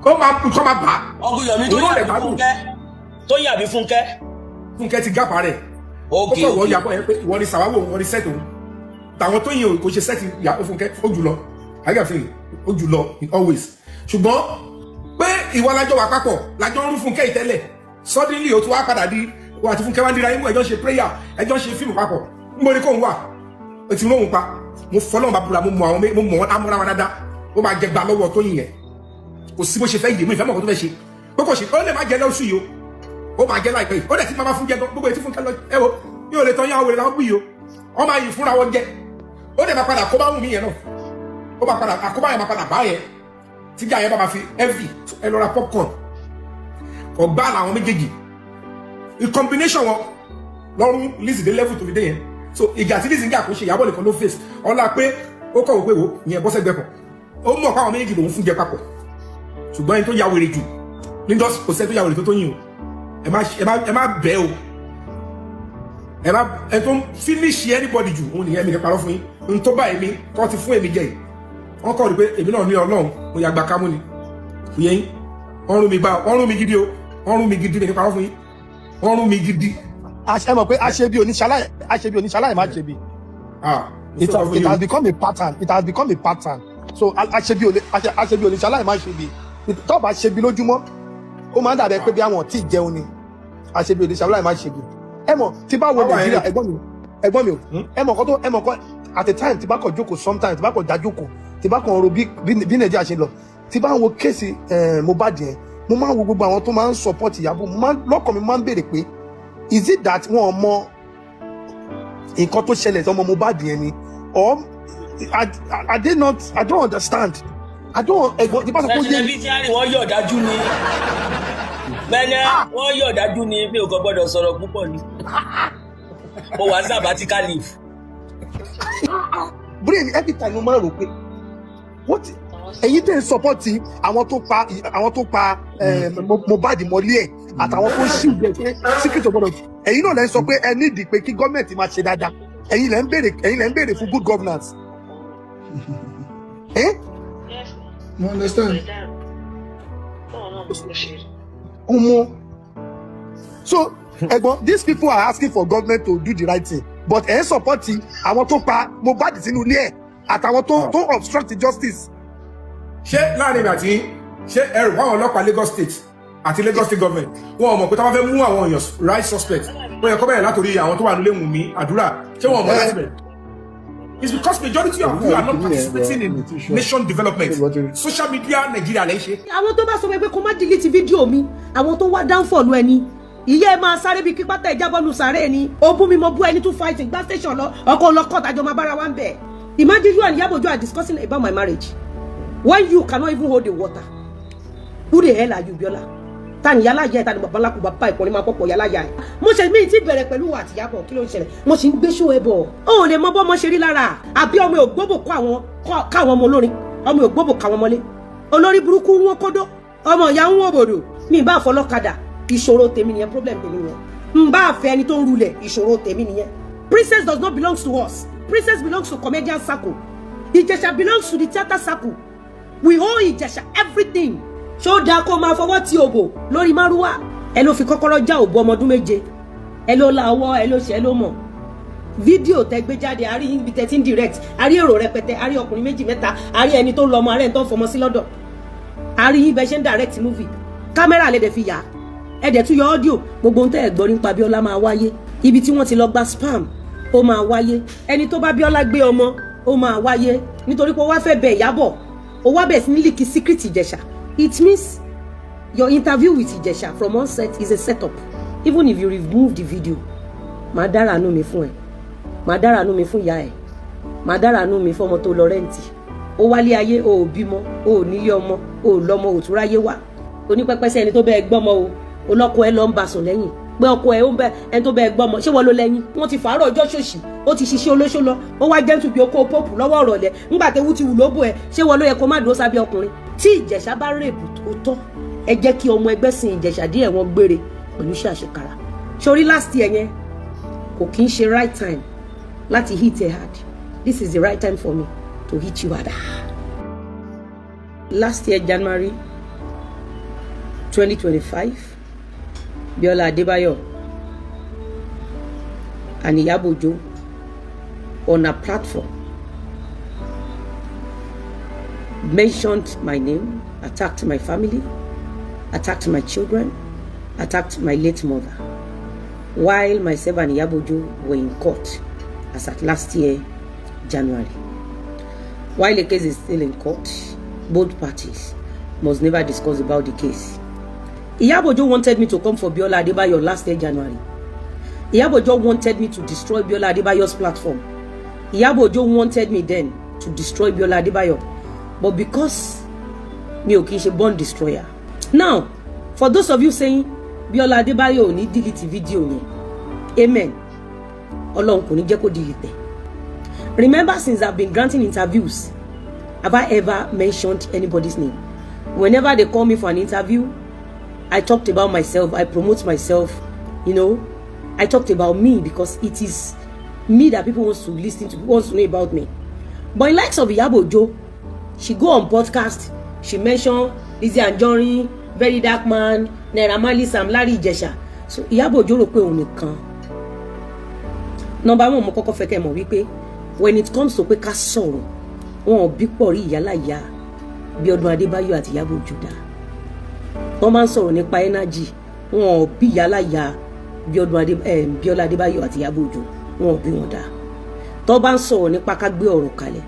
kó má bà á. Uncle Yomi, tó yàbí Fúnkẹ́, tó yàbí Fúnkẹ́. Fúnkẹ́ ti gápa rẹ̀. Ó kọ̀ wọ́n yàbọ̀ yẹn pé ìwọ ni sàwáwò, ìwọ ni set òun. Tàwọn tó yin kò ṣe set ìyàwó Fúnkẹ́, ó jù lọ àyàfẹ́, ó jù lọ in always. Ṣùgbọ́n pé Ìwọ lájọ wà papọ̀, lájọ ń rú Fúnkẹ́ ìtẹ́lẹ̀. Suddenly o tún wá padà di wà àti Fúnkẹ́ wá ń dira yín mú, ẹjọ́ ṣe prayer, ẹjọ́ ṣe fíìmù papọ̀. Ń bo ni kò ń wà o ti róhun pa. Mo fọlọ́run bá búra, mo mọ àwọn, mo mọ amúra wa dáadáa. Ó máa jẹ gba lọ́wọ́ tó yìn yẹn. Kò sí bó ṣe fẹ́ yé mi, ìfẹ́ mọ̀ kó tó fẹ́ ṣe pé kò ṣe. Ó lè má jẹ lọ́sù yìí o, ó máa jẹ láìpẹ́ yìí. Ó dẹ̀ ti máa fún jẹ gan gbogbo etí Fúnkẹ́ lọ. Ẹ wo, yóò lè tán yá wèrè làwọn bú yìí o. Wọ́n máa yìí fúnra wọn jẹ. Ó dẹ̀ máa padà kó bá wù mí yẹn náà. Ó máa padà àkóbá yẹn, máa padà bá yẹn tíjà yẹn bá máa fi heavy. Ẹ lọ ra popcorn. Ọgbà làwọn méjèèjì in combination wọn lọ́rùn Lizzy dé level tó fi dé yẹn. So ìjà tí Lizzy ń jà, kó ṣe Ìyábọ̀ nìkan ló face. Ọlá pé ó kọ̀ wò pé wò ìyẹn bọ́ sẹ́gbẹ́ kan, ó mọ̀ pé àwọn méjèèjì lòún fún jẹ papọ̀. Ṣùgbọ́n ẹni tó ya wèrè jù ní dọ́sì, kò sẹ́ni tó ya wèrè tó tó yìn o. Ẹ má bẹ́ o, ẹ má ẹ tó ń finish anybody jù òun nìyẹn. Mi ní parọ́ fún yín. N tó bá èmi tó ti fún èmi jẹ yìí, wọ́n kọ́ rí pé èmi náà ní Ọlọ́run, mo yà gba kámú ni. Kò yẹ yín. Wọ́n rún mi gbá, wọ́n rún mi gidi o, wọ́n rún mi gidi. Mi ní parọ́ fún yín, wọ́n rún mi gidi. Ẹ mọ̀ pé aṣebi oníṣàlàyé, aṣebi oníṣàlàyé má ṣe bí. It has become a pattern. It has become a pattern. So aṣebi oníṣàlàyé má ṣe bí. Tó bá ṣe bí lójúmọ́, ó máa ń dàbẹ̀ pé bí àwọn tí ì jẹun ni. Aṣebi oníṣàlàyé má ṣe bí. Ẹ mọ̀ tí bá wo Nàìjíríà, ẹ̀gbọ́n mi, ẹ̀gbọ́n mi o, ẹ mọ̀ kọ́ tó, ẹ mọ̀ kọ́ at a time tí bá kọ̀ jókòó, sometimes tí bá kọ̀ dá jókòó, tí bá kọ̀ ro bí Nàìjíríà ṣe lọ, tí bá ń wo case Mohbad yẹn, mo máa ń wo gbogbo àwọn tó máa ń support Ìyábọ̀, mo máa ń lọ́kàn mi máa ń béèrè pé, is it that wọn mọ nǹkan tó ṣẹlẹ̀ sí ọmọ Mohbad yẹn ni, or I did not, I don't understand, I don't. Ẹ̀gbọ́n, tí bá sọ pé ó yé mi. Beneficiary, wọ́n yọ̀ dájú ni bẹ́ẹ̀, wọ́n yọ̀ dájú ni. Mi ò kàn gbọ́dọ̀ sọ̀rọ̀ púpọ̀ ni, mo wà sabbatical leave. Brain, every time mo máa ń rò pé, what, ẹ̀yin tẹ̀ ń support àwọn tó pa Mohbad mọ́lé ẹ̀ àtàwọn tó ń ṣì jẹ́ pé secret ọ̀gbọ́dọ̀, ẹ̀yin náà lẹ́ ń sọ pé ẹ nídìí pé kí gọ́ọ̀mẹ̀ntì máa ṣe dáadáa. Ẹ̀yin lẹ́ ń béèrè fún good governance. Eh? Mo understand. Omo. So ẹ̀gbọ́n, these people are asking for government to do the right thing, but ẹ̀ ń support àwọn tó pa Mohbad sínú ilé ẹ̀ àtàwọn tó obstruct justice. Ṣé láàrin ìgbà tí, ṣé ẹrù fáwọn ọlọ́pàá Lagos State àti Lagos State government, wọn ò mọ̀ pé táwọn fẹ́ mú àwọn èèyàn, right suspect, wọ́n yẹ kó bẹ̀rẹ̀ látòrí àwọn tó wà nílé Wùnmí àdúrà? Ṣé wọn ò mọ̀ láti bẹ̀rẹ̀? It's because majority of you are not participating in nation development. Social media Nigeria lẹ́ ń ṣe. Àwọn tó bá sọ pé kó má delete fídíò mi, àwọn tó wá downfall ẹni, ìyá ẹ máa sáré bíi kí pátá ìjábọ́nu sáré ni. Ó bú mi, mo bú ẹni, tún fighting gbá station lọ, ọkọ lọ court, àjọ máa bára wa ń bẹ̀. Imagine you and Iyabo Ojo are discussing about my marriage when you cannot even hold the water. Who the hell are you, Biola? Ta ni yálà yẹ? Ta ni bàbá ńlá kù bàbá ìkùnrin máa pọ̀pọ̀ yálà yà ẹ̀? Mo ṣe mí ti bẹ̀rẹ̀ pẹ̀lú àti Ìyábọ̀. Kí ló ń ṣẹlẹ̀? Mo sì ń gbé ṣó ẹ bọ̀. Ó ò lè mọ bọ́ ọmọ ṣe rí lára àbí ọmọ ògbóbò kó àwọn káwọn ọmọ olórin, ọmọ ògbóbò káwọn mọ́lé. Olórí burúkú ń wọ́n kódó, ọmọ ìyá ń wọ́n bòdò. Mi bá fọlọ́kadà, ìṣòro tèmi nìyẹn, problem tèmi nìyẹn. N bá fẹ́ ẹni tó ń rulẹ̀, ìṣòro tèmi nìyẹn. Princess does not belong to us. Princess belongs to comedian circle. Ìjẹ̀ṣà belongs to the theatre circle. We owe Ìjẹ̀ṣà everything. Ṣó dáa kó máa fọwọ́ ti òbò lórí márúwá? Ẹ ló fi kọ́kọ́rọ́ já òbò ọmọ ọdún 7, ẹ ló la ọwọ́, ẹ ló ṣe, ẹ ló mọ̀. Fídíò tẹ gbé jáde, a rí ibi tẹ ti ń direct, a rí èrò rẹpẹtẹ, a rí ọkùnrin méjì mẹ́ta, a rí ẹni tó ń lọ ọmọ, a rí ẹni tó ń fọmọ sí lọ́dọ̀, a rí yín bẹ ṣe ń direct movie. Kámẹ́rà lè dẹ̀ fi yà á, ẹ dẹ̀ tún yọ audio. Gbogbo ohun tẹ́ ẹ gbọ́ nípa Bíọ́lá máa wáyé. Ibi tí wọ́n ti lọ gba sperm, ó máa wáyé. Ẹni tó bá Bíọ́lá gbé ọmọ, ó máa wáyé. Nítorí pé ó wá fẹ́ bẹ Ìyábọ̀, ó wá bẹ̀ sí ní leak secret Ìjẹ̀ṣà. It means your interview with Ìjẹ̀ṣà from onset is a setup. Even if you remove the video, màá dára àánú mi fún ẹ, màá dára àánú mi fún ìyá ẹ, màá dára àánú mi fọmọ tó lọ rent. Ó wálé ayé, o ò bímọ, o ò nílé ọmọ, o ò lọ́mọ, ò tún ráyé wá. Onípẹ́pẹ́sẹ́ ẹni tó bẹ́ẹ̀ gbọ́mọ o, olọ́kọ ẹ lọ ń basùn lẹ́yìn pé ọkọ ẹ ó ń bẹ ẹni tó bẹ́ẹ̀ gbọ́mọ. Ṣé wọ́n ló lẹ́yìn? Wọ́n ti fàárọ̀ ọjọ́ ṣòṣì, ó ti ṣiṣẹ́ olóṣó lọ, ó wá jẹ́ntù bí okó pópù lọ́wọ́ ọ̀rọ̀lẹ́ ńgbà tẹ́wú ti wù lóbò ẹ. Ṣé wọ́n ló yẹ kó má dúró sábẹ́ ọkùnrin? Tí Ìjẹ̀ṣà bá rape tó tọ́, ẹ jẹ́ kí ọmọ ẹgbẹ́ sin Ìjẹ̀ṣà díẹ̀, wọ́n gbére pẹ̀lú iṣẹ́ àṣekára. Sórí last year yẹn, kò kí ń ṣe right time láti hit ẹ hard. This is the right time for me to hit you harder. Last year, January 2025, Biola Adebayo and Iyabo Ojo on a platform mentioned my name, attacked my family. Attacked my children, attacked my late mother, while myself and Iyabo Ojo were in court as at last year, January. While the case is still in court, both parties must never discuss about the case. Iyabo Ojo wanted me to come for Biola Adebayo last year, January. Iyabo Ojo wanted me to destroy Biola Adebayo's platform. Iyabo Ojo wanted me then to destroy Biola Adebayo. But because mi ò kì í ṣe born destroyer. Now, for those of you saying Biola Adebayo ò ní delete video yẹn, amen. Ọlọ́run kò ní jẹ́ kó delete ẹ̀. Remember, since I've been granting interviews, have I ever mentioned anybody's name? Whenever they call me for an interview, I talked about myself, I promote myself. I talked about me because it is me that people want to listen to, wants to know about me. But in likes of Iyabo Ojo, she go on podcast, she mention Lizzy Anjorin, Very Dark Man, Naira Marley, Sam Larry, Ijesha. So Iyabo Ojo rò pé òun nìkan. Number one, mo kọ́kọ́ fẹ́ kẹ́ mọ̀ wípé when it comes to pé ká sọ̀rọ̀, wọn ò bí pọ̀ rí ìyálàyà Bíọ́dún Adébáyọ̀ àti Ìyábọ̀ Òjó dá. Wọ́n máa ń sọ̀rọ̀ nípa energy, wọn ò bí ìyálàyà Bíọ́dún Adé Bíọ́lá Adébáyọ̀ àti Ìyábọ̀ Òjó, wọn ò bí wọn dá. Tó bá ń sọ̀rọ̀ nípa ká gbé ọ̀rọ̀ kalẹ̀,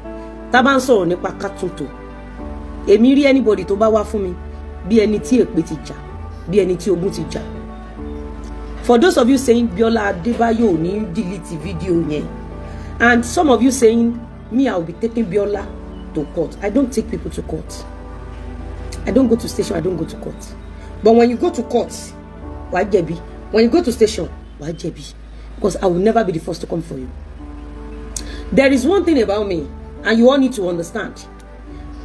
tá bá ń sọ̀rọ̀ nípa ká túntò, èmi rí anybody tó bá wá fún mi bí ẹni tí èpè ti jà, bí ẹni tí ogun ti jà. For those of you saying Bíọ́lá Adébáyọ̀ ò ní delete video yẹn, and some of you saying me, I will be taking Bíọ́lá to court, I don't take people to court. I don't go to station, I don't go to court. But when you go to court, wàá jẹ̀bi. When you go to station, wàá jẹ̀bi, because I will never be the first to come for you. There is one thing about me and you all need to understand.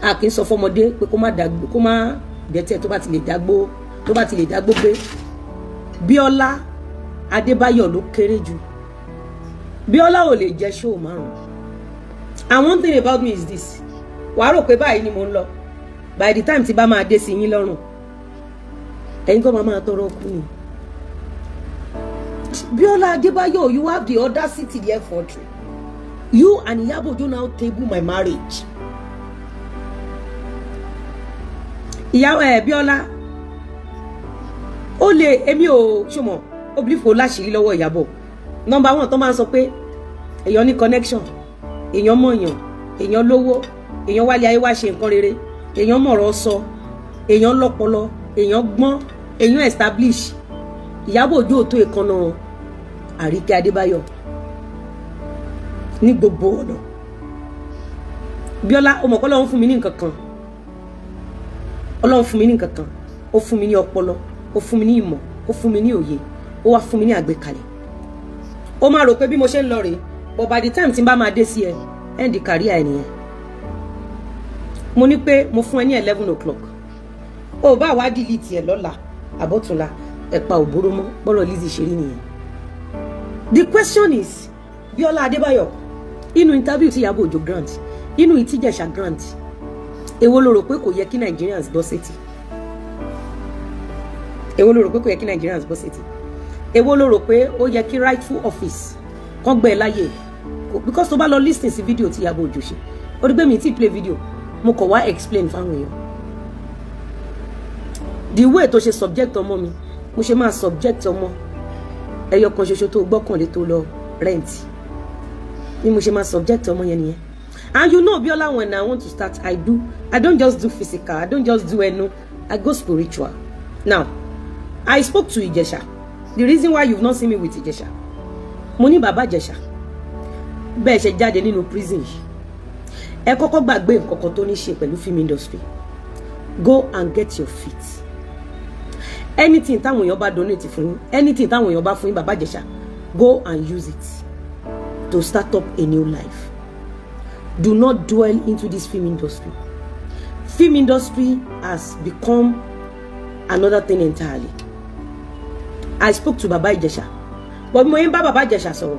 A kì í sọ fọmọdé pé kó má dàgbò, kó má dẹ́tẹ̀, tó bá ti lè dágbó, tó bá ti lè dágbó gbé. Bíọ́lá Adébáyọ̀ ló kéré jù. Bíọ́lá ò lè jẹ show márùn. And one thing about me is this: wàá rò pé báyìí ni mò ń lọ, by the time tí bá máa dé sí yín lọ́rùn, ẹ̀yin kọ́ máa máa tọrọ kú ni. Bíọ́lá Adébáyọ̀, you have the audacity, the effrontery, you and Iyabo Ojo now table my marriage. Ìyàwó ẹ Bíọ́lá, ó lè èmi ò ṣọmọ ó believe kò láṣìírí lọ́wọ́ Ìyábọ̀. Number one, tó máa ń sọ pé èèyàn ní connection, èèyàn mọ̀yàn, èèyàn lówó, èèyàn wálé ayé wá ṣe nǹkan rere, èèyàn mọ̀rọ̀ sọ, èèyàn lọ́pọlọ, èèyàn gbọ́n, èèyàn establish. Ìyábọ̀ Òjó tó ìkànnà Àríkẹ́ Adébáyọ̀ ní gbogbo ọ̀nà. Bíọ́lá, ó mọ̀ pé Ọlọ́run fún mi ní nǹkan kan. Ọlọ́run fún mi ní nǹkan kan. Ó fún mi ní ọpọlọ, ó fún mi ní ìmọ̀, ó fún mi ní òye, ó wá fún mi ní àgbékalẹ̀. Ó máa rò pé bí mo ṣe ń lọ rèé, but by the time tí n bá máa dé sí ẹ, end career ẹ nìyẹn. Mo ní pé mo fún ẹ ní 11 o'clock, ó bá wá delete ẹ lọ́la àbọ̀túnla, ẹ̀pa òbóró mọ́ bọ́rọ̀ Lizzy ṣe rí nìyẹn. The question is, Bíọ́lá Adébáyọ̀, inú interview tí Ìyábọ̀ Òjó grant, inú ìtìjẹ̀ṣà grant, èwo ló rò pé kò yẹ kí Nigerians gbọ́ sétí? Èwo ló rò pé kò yẹ kí Nigerians gbọ́ sétí? Èwo ló rò pé ó yẹ kí rightful office kàn gbẹ láyè? Because tó bá lọ listen sí video tí Ìyábọ̀ Òjó ṣe, ó rí pé mi ti play video, mo kàn wá explain fáwọn èèyàn the way tó ṣe subject ọmọ mi. Mo ṣe máa subject ọmọ ẹyọ kan ṣoṣo tó gbọ́kànlé, tó lọ rent, bí mo ṣe máa subject ọmọ yẹn nìyẹn. And you know, Biola, when I want to start, I do, I don't just do physical, I don't just do ẹnu, I go spiritual. Now, I spoke to Ijesha. The reason why you've not seen me with Ijesha, mo ní bàbá Ìjẹ̀ṣà, bẹ́ẹ̀ ṣe jáde nínú prison yìí, ẹ kọ́kọ́ gbàgbé nǹkan kan tó ní ṣe pẹ̀lú film industry. Go and get your feet. Anything táwọn èèyàn bá donate fún yín, anything táwọn èèyàn bá fún yín, bàbá Ìjẹ̀ṣà, go and use it to start up a new life. Do not dwell into this film industry. Film industry has become another thing entirely. I spoke to Baba Ìjẹ̀ṣà, but mo ń bá Baba Ìjẹ̀ṣà sọ̀rọ̀,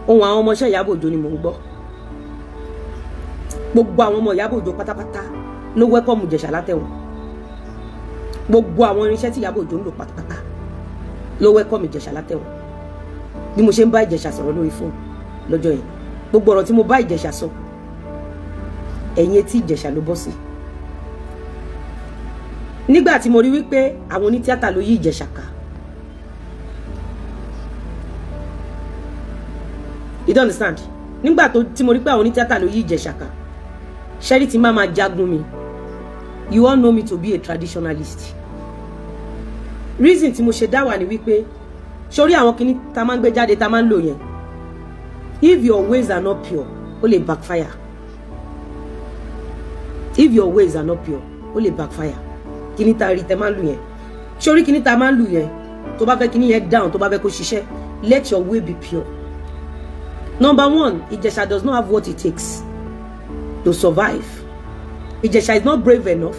ohun àwọn ọmọọṣẹ́ Ìyábọ̀ Òjó ni mò ń gbọ́. Gbogbo àwọn ọmọ Ìyábọ̀ Òjó pátápátá ló welcome Ìjẹ̀ṣà látẹ̀wọ̀n. Gbogbo àwọn irinṣẹ́ tí Ìyábọ̀ Òjó ń lò pátápátá ló welcome Ìjẹ̀ṣà látẹ̀wọ̀n. Bí mo ṣe ń bá Ìjẹ̀ṣà sọ̀rọ̀ lórí fóònù lọ́jọ́ yẹn, gbogbo ọ̀rọ̀ tí mo bá Ìjẹ̀ṣà sọ, ẹ̀yìn etí Ìjẹ̀ṣà ló bọ́ sí. Nígbà tí mo rí wípé àwọn onítíátà ló yí Ìjẹ̀ṣà ká, you don't understand? Nígbà tó tí mo rí pé àwọn onítíátà ló yí Ìjẹ̀ṣà ká, ṣẹ́rí tí má máa jagun mi. You all know me to be a traditionalist. Reason tí mo ṣe dá wà ní wípé sórí àwọn kinní tá máa ń gbé jáde, tá máa ń lò yẹn, if your ways are not pure, ó lè backfire. If your ways are not pure, ó lè backfire. Kíní tá rí tẹ máa ń lù yẹn, sórí kíní tá máa ń lù yẹn, tó bá fẹ́ kíní yẹn down, tó bá fẹ́ kó ṣiṣẹ́, let your way be pure. Number one, Ìjẹ̀ṣà does not have what it takes to survive. Ìjẹ̀ṣà is not brave enough.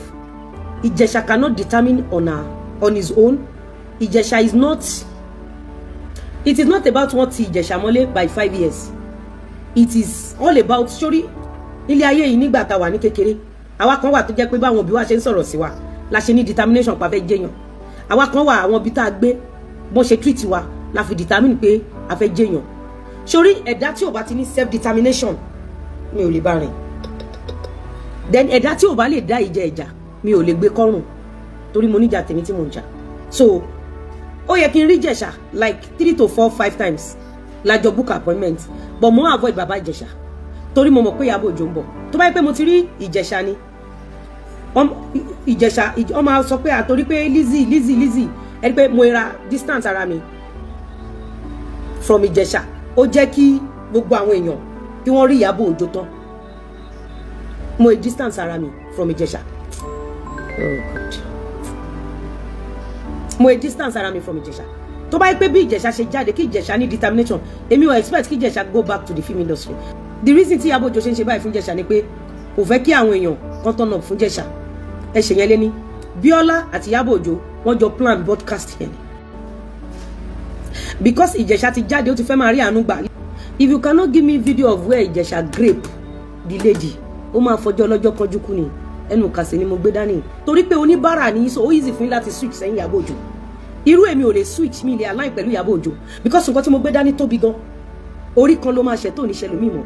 Ìjẹ̀ṣà cannot determine on his own. Ìjẹ̀ṣà is not, it is not about wọ́n ti Ìjẹ̀ṣà mọ́lé by 5 years. It is all about, sórí nílé ayé yìí, nígbà tá a wà ní kékeré, àwa kan wà tó jẹ́ pé báwọn òbí wa ṣe ń sọ̀rọ̀ sí wa la ṣe ní determination pa fẹ́ jẹ́yàn. Àwa kan wà, àwọn ibi tá a gbé, bọ́n ṣe treat wa la fi determine pé a fẹ́ jẹ́yàn. Sórí ẹ̀dá tí ò bá ti ní self determination, mi ò lè bá rìn. Then ẹ̀dá tí ò bá lè dá ìjẹ ìjà, mi ò lè gbé kọ́rùn, torí mo níjà tèmi tí mo ń jà. So ó yẹ kí n rí Ìjẹ̀ṣà like three to four five times lájọ book appointment, but mo avoid bàbá Ìjẹ̀ṣà torí mo mọ̀ pé Ìyábọ̀ Òjó ń bọ̀. Tó bá yẹ pé mo ti rí Ìjẹ̀ṣà ni, Ìjẹ̀ṣà wọ́n máa sọ pé àtorí pé Lizzy, Lizzy, Lizzy, ẹni pé mo ra distance ara mi from Ìjẹ̀ṣà, ó jẹ́ kí gbogbo àwọn èèyàn kí wọ́n rí Ìyábọ̀ Òjó tán. Mo distance ara mi from Ìjẹ̀ṣà. Oh God, mo distance ara mi from Ìjẹ̀ṣà. Tó bá yẹ pé bí Ìjẹ̀ṣà ṣe jáde, kí Ìjẹ̀ṣà ní determination, èmi ò expect kí Ìjẹ̀ṣà go back to the film industry. The reason tí Ìyábọ̀ Òjó ṣe ń ṣe báyìí fún Ìjẹ̀ṣà ni pé kò fẹ́ kí àwọn èèyàn kan turn up fún Ìjẹ̀ṣà. Ẹ ṣèyẹn lé ní Bíọ́lá àti Ìyábọ̀ Òjó, wọ́n jọ plan broadcast yẹn ni, because Ìjẹ̀ṣà ti jáde, ó ti fẹ́ máa rí àánú gbà. If you cannot give me video of where Ìjẹ̀ṣà grape the lady, ó máa fọjọ́ ọlọ́jọ́ kanjú kú ni. Ẹnu kàsí ni mo gbé dání, torí pé oníbàárà ní, so ó easy fún yín láti switch sẹ́yìn Ìyábọ̀ Òjó. Irú èmi ò lè switch, mi lè align pẹ̀lú Ìyábọ̀ Òjó, because nǹkan tí mo gbé dání tóbi gan. Orí kan ló máa ṣẹ̀ tó ní ṣẹlòmíì mọ́,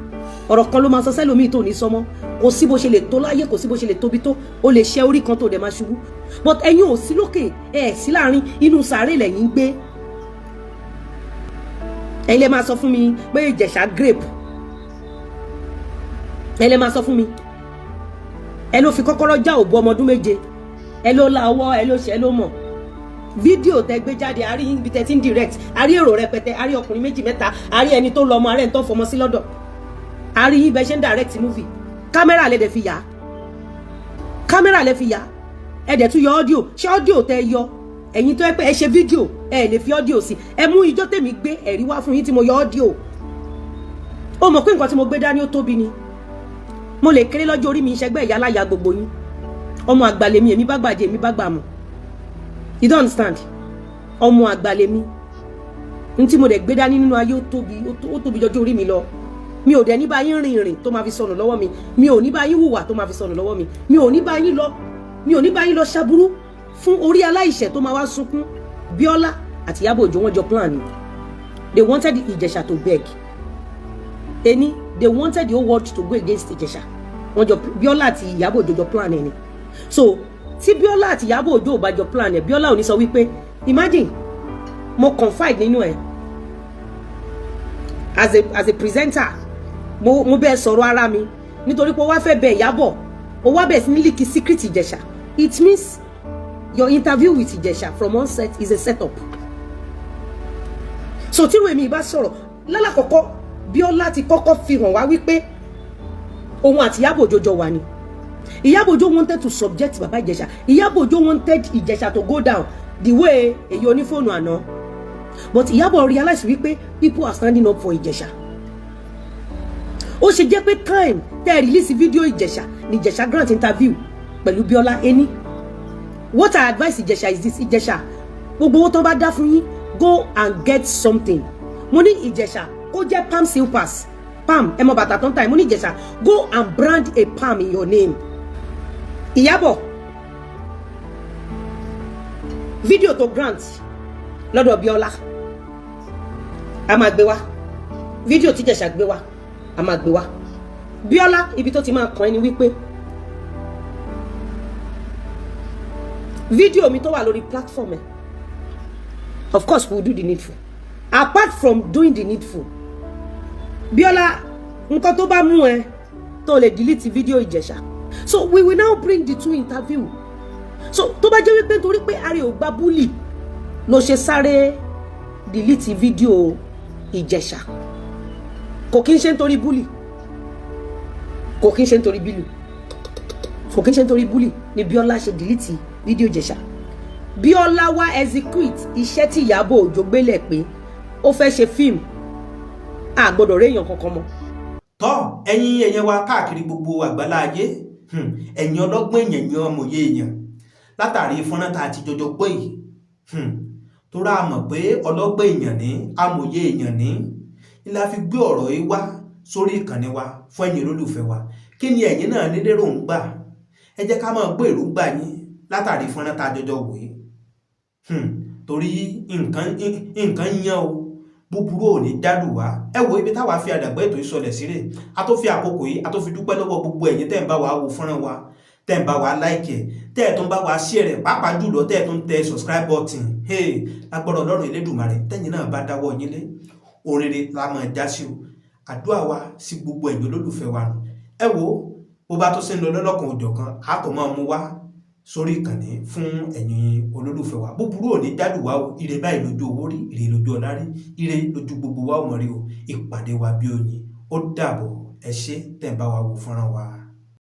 ọ̀rọ̀ kan ló máa sọ sẹ́lòmíì tó ní sọmọ́. Kò sí bó ṣe lè tó láyé, kò sí bó ṣe lè tóbi tó, o lè ṣe orí kan tó dẹ̀ máa ṣubú. But ẹ̀yin ò sí lókè, ẹ̀ sí láàrin, inú sàárè lẹ́yìn ń gbé. Ẹ̀yin lè máa sọ fún mi pé Ìjẹ̀ṣà grape. Ẹ lè máa sọ fún mi, ẹ ló fi kọ́kọ́rọ́ já òbú ọmọ ọdún 7, ẹ ló la ọwọ́, ẹ ló ṣe, ẹ ló mọ̀. Fídíò tẹ gbé jáde, a rí ibi tẹ ti ń direct, a rí èrò rẹpẹtẹ, a rí ọkùnrin méjì mẹ́ta, a rí ẹni tó lọ ọmọ, arẹ ẹni tó fọmọ sí lọ́dọ̀, a rí yín bẹ ṣe ń direct movie. Kámẹ́rà lẹ dẹ̀ fi yà á, kámẹ́rà lẹ fi yà á, ẹ dẹ̀ tún yọ audio. Ṣé audio tẹ yọ, ẹ̀yin tó yẹ pé ẹ ṣe fídíò, ẹ lè fi audio sí? Ẹ mú ijó tèmi gbé ẹ̀rí wá fún yín tí mo yọ audio. Ó mọ̀ pé nǹkan tí mo gbé dání ó tóbi ni. Mo lè kéré lọ́jọ́ orí mi, ìṣẹ́gbẹ́ ìyá aláya gbogbo yín. Ọmọ àgbà lèmi, èmi bá gbàjẹ́, èmi bá gbà mọ̀. You don't understand? Ọmọ àgbà lèmi. N tí mo dẹ̀ gbé dání nínú ayé, ó tóbi, ó tóbi jọjọ́ orí mi lọ. Mi ò dẹ̀ ní bá yín rìn ìrìn tó máa fi sọnù lọ́wọ́ mi. Mi ò ní bá yín hùwà tó máa fi sọnù lọ́wọ́ mi. Mi ò ní bá yín lọ, mi ò ní bá yín lọ ṣaburú fún orí aláìṣẹ̀ tó máa wá sunkún. Bíọ́lá àti Ìyábọ̀ Òjó, wọ́n jọ plan ni. They wanted Ìjẹ̀ṣà to beg eni. They wanted the whole world to go against Ìjẹ̀ṣà. Wọ́n jọ, Bíọ́lá àti Ìyábọ̀ Òjó jọ plan ẹ̀ ni. So tí Bíọ́lá àti Ìyábọ̀ Òjó ò bá jọ plan ẹ̀, Bíọ́lá ò ní sọ wípé, imagine, mo confide nínú ẹ̀ as a presenter, mo bẹ́ẹ̀ sọ̀rọ̀ ara mi, nítorí pé ó wá fẹ́ bẹ Ìyábọ̀, ó wá bẹ̀ sí ní leak secret Ìjẹ̀ṣà. It means your interview with Ìjẹ̀ṣà from onset is a setup. So tí èmi bá sọ̀rọ̀ lálàkọ́kọ́, Bíọ́lá ti kọ́kọ́ fi hàn wá wípé òun àti Ìyábọ̀ Òjó jọ wà ní. Ìyábọ̀ Òjó wanted to subject Baba Ìjẹ̀ṣà. Ìyábọ̀ Òjó wanted Ìjẹ̀ṣà to go down the way èyí onífóònù àná, but Ìyábọ̀ realize wípé people are standing up for Ìjẹ̀ṣà. Ó ṣe jẹ́ pé time tẹ́ ẹ release video Ìjẹ̀ṣà ni Ìjẹ̀ṣà grant interview pẹ̀lú Bíọ́lá ení. What I advise Ìjẹ̀ṣà is this: Ìjẹ̀ṣà, gbogbo owó tó bá dá fún yín, go and get something. Mo ní Ìjẹ̀ṣà kó jẹ́ palm slippers, palm, ẹ mọ bàtà tó ń ta ẹ. Mo ní Ìjẹ̀ṣà, go and brand a palm in your name. Ìyábọ̀, fídíò tó grant lọ́dọ̀ Bíọ́lá, a máa gbé wá. Fídíò tí Ìjẹ̀ṣà gbé wá, a máa gbé wá. Bíọ́lá, ibi tó ti máa kàn ẹ́ ni wípé Fídíò mi tó wà lórí platform ẹ, of course we will do the needful. Apart from doing the needful, Bíọ́lá, nǹkan tó bá mú ẹ tó lè delete fídíò Ìjẹ̀ṣà, so we will now bring the two interview. So tó bá jẹ́ wípé torí pé ari ò gba bully ló ṣe sáré delete fídíò Ìjẹ̀ṣà, kò kí n ṣe nítorí bully, kò kí n ṣe nítorí bully, kò kí n ṣe nítorí bully ni Bíọ́lá ṣe delete fídíò Ìjẹ̀ṣà. Bíọ́lá wá execute iṣẹ́ tí Ìyábọ̀ Òjó gbélé pé ó fẹ́ ṣe fíìmù, a gbọ́dọ̀ réèyàn kankan mọ́. Tọ́ ẹ̀yin èèyàn wa káàkiri gbogbo àgbálá ayé, ẹ̀yin ọlọ́gbọ́n èèyàn, ẹ̀yin ọmọye èèyàn, látàrí fọ́nrán tá a ti jọjọ gbọ́ yìí, tó rà mọ̀ pé ọlọ́gbọ́n èèyàn ní amòye èèyàn ní ní la fi gbé ọ̀rọ̀ yìí wá sórí ìkànnì wa fún ẹ̀yin olólùfẹ́ wa. Kí ni ẹ̀yin náà ní lérò ń gbà? Ẹ jẹ́ ká máa gbọ́ èròǹgbà yín látàrí fọ́nrán tá a jọjọ wò yìí, torí nǹkan nǹkan yán o, búburú ò ní dálù wá. Ẹ wo ibi táwa fi àdàgbà ètò ìsọlẹ̀ sílẹ̀. A tó fi àkókò yìí, a tó fi dúpẹ́ lọ́wọ́ gbogbo ẹ̀yin tẹ́ ń bá wa wo fọ́nrán wa, tẹ́ ń bá wa like ẹ̀, tẹ́ ẹ̀ tó ń bá wa share rẹ̀, pàápàá jùlọ tẹ́ ẹ̀ tó ń tẹ subscribe button. Hey, lágbọ́dọ̀ Ọlọ́run Elédùmarè, tẹ́yin náà bá dáwọ́ yín lé oríire la máa já sí o. Àdúrà wa sí gbogbo ẹ̀yin olólùfẹ́ wa nù. Ẹ wo bó bá tó sí ń lọ lọ́lọ́kan òjọ̀kan, a tó máa mú wá sórí ìkànnì fún ẹ̀yin olólùfẹ́ wa. Búburú ò ní dálù wá o. Ire báyìí lójú owó rí, ire lójú ọlá rí, ire lójú gbogbo wa ò mọ̀ rí o. Ìpàdé wa bí oyin. Ó dàbọ̀. Ẹ ṣé tẹ̀ ń bá wa wo fọ́nrán wa.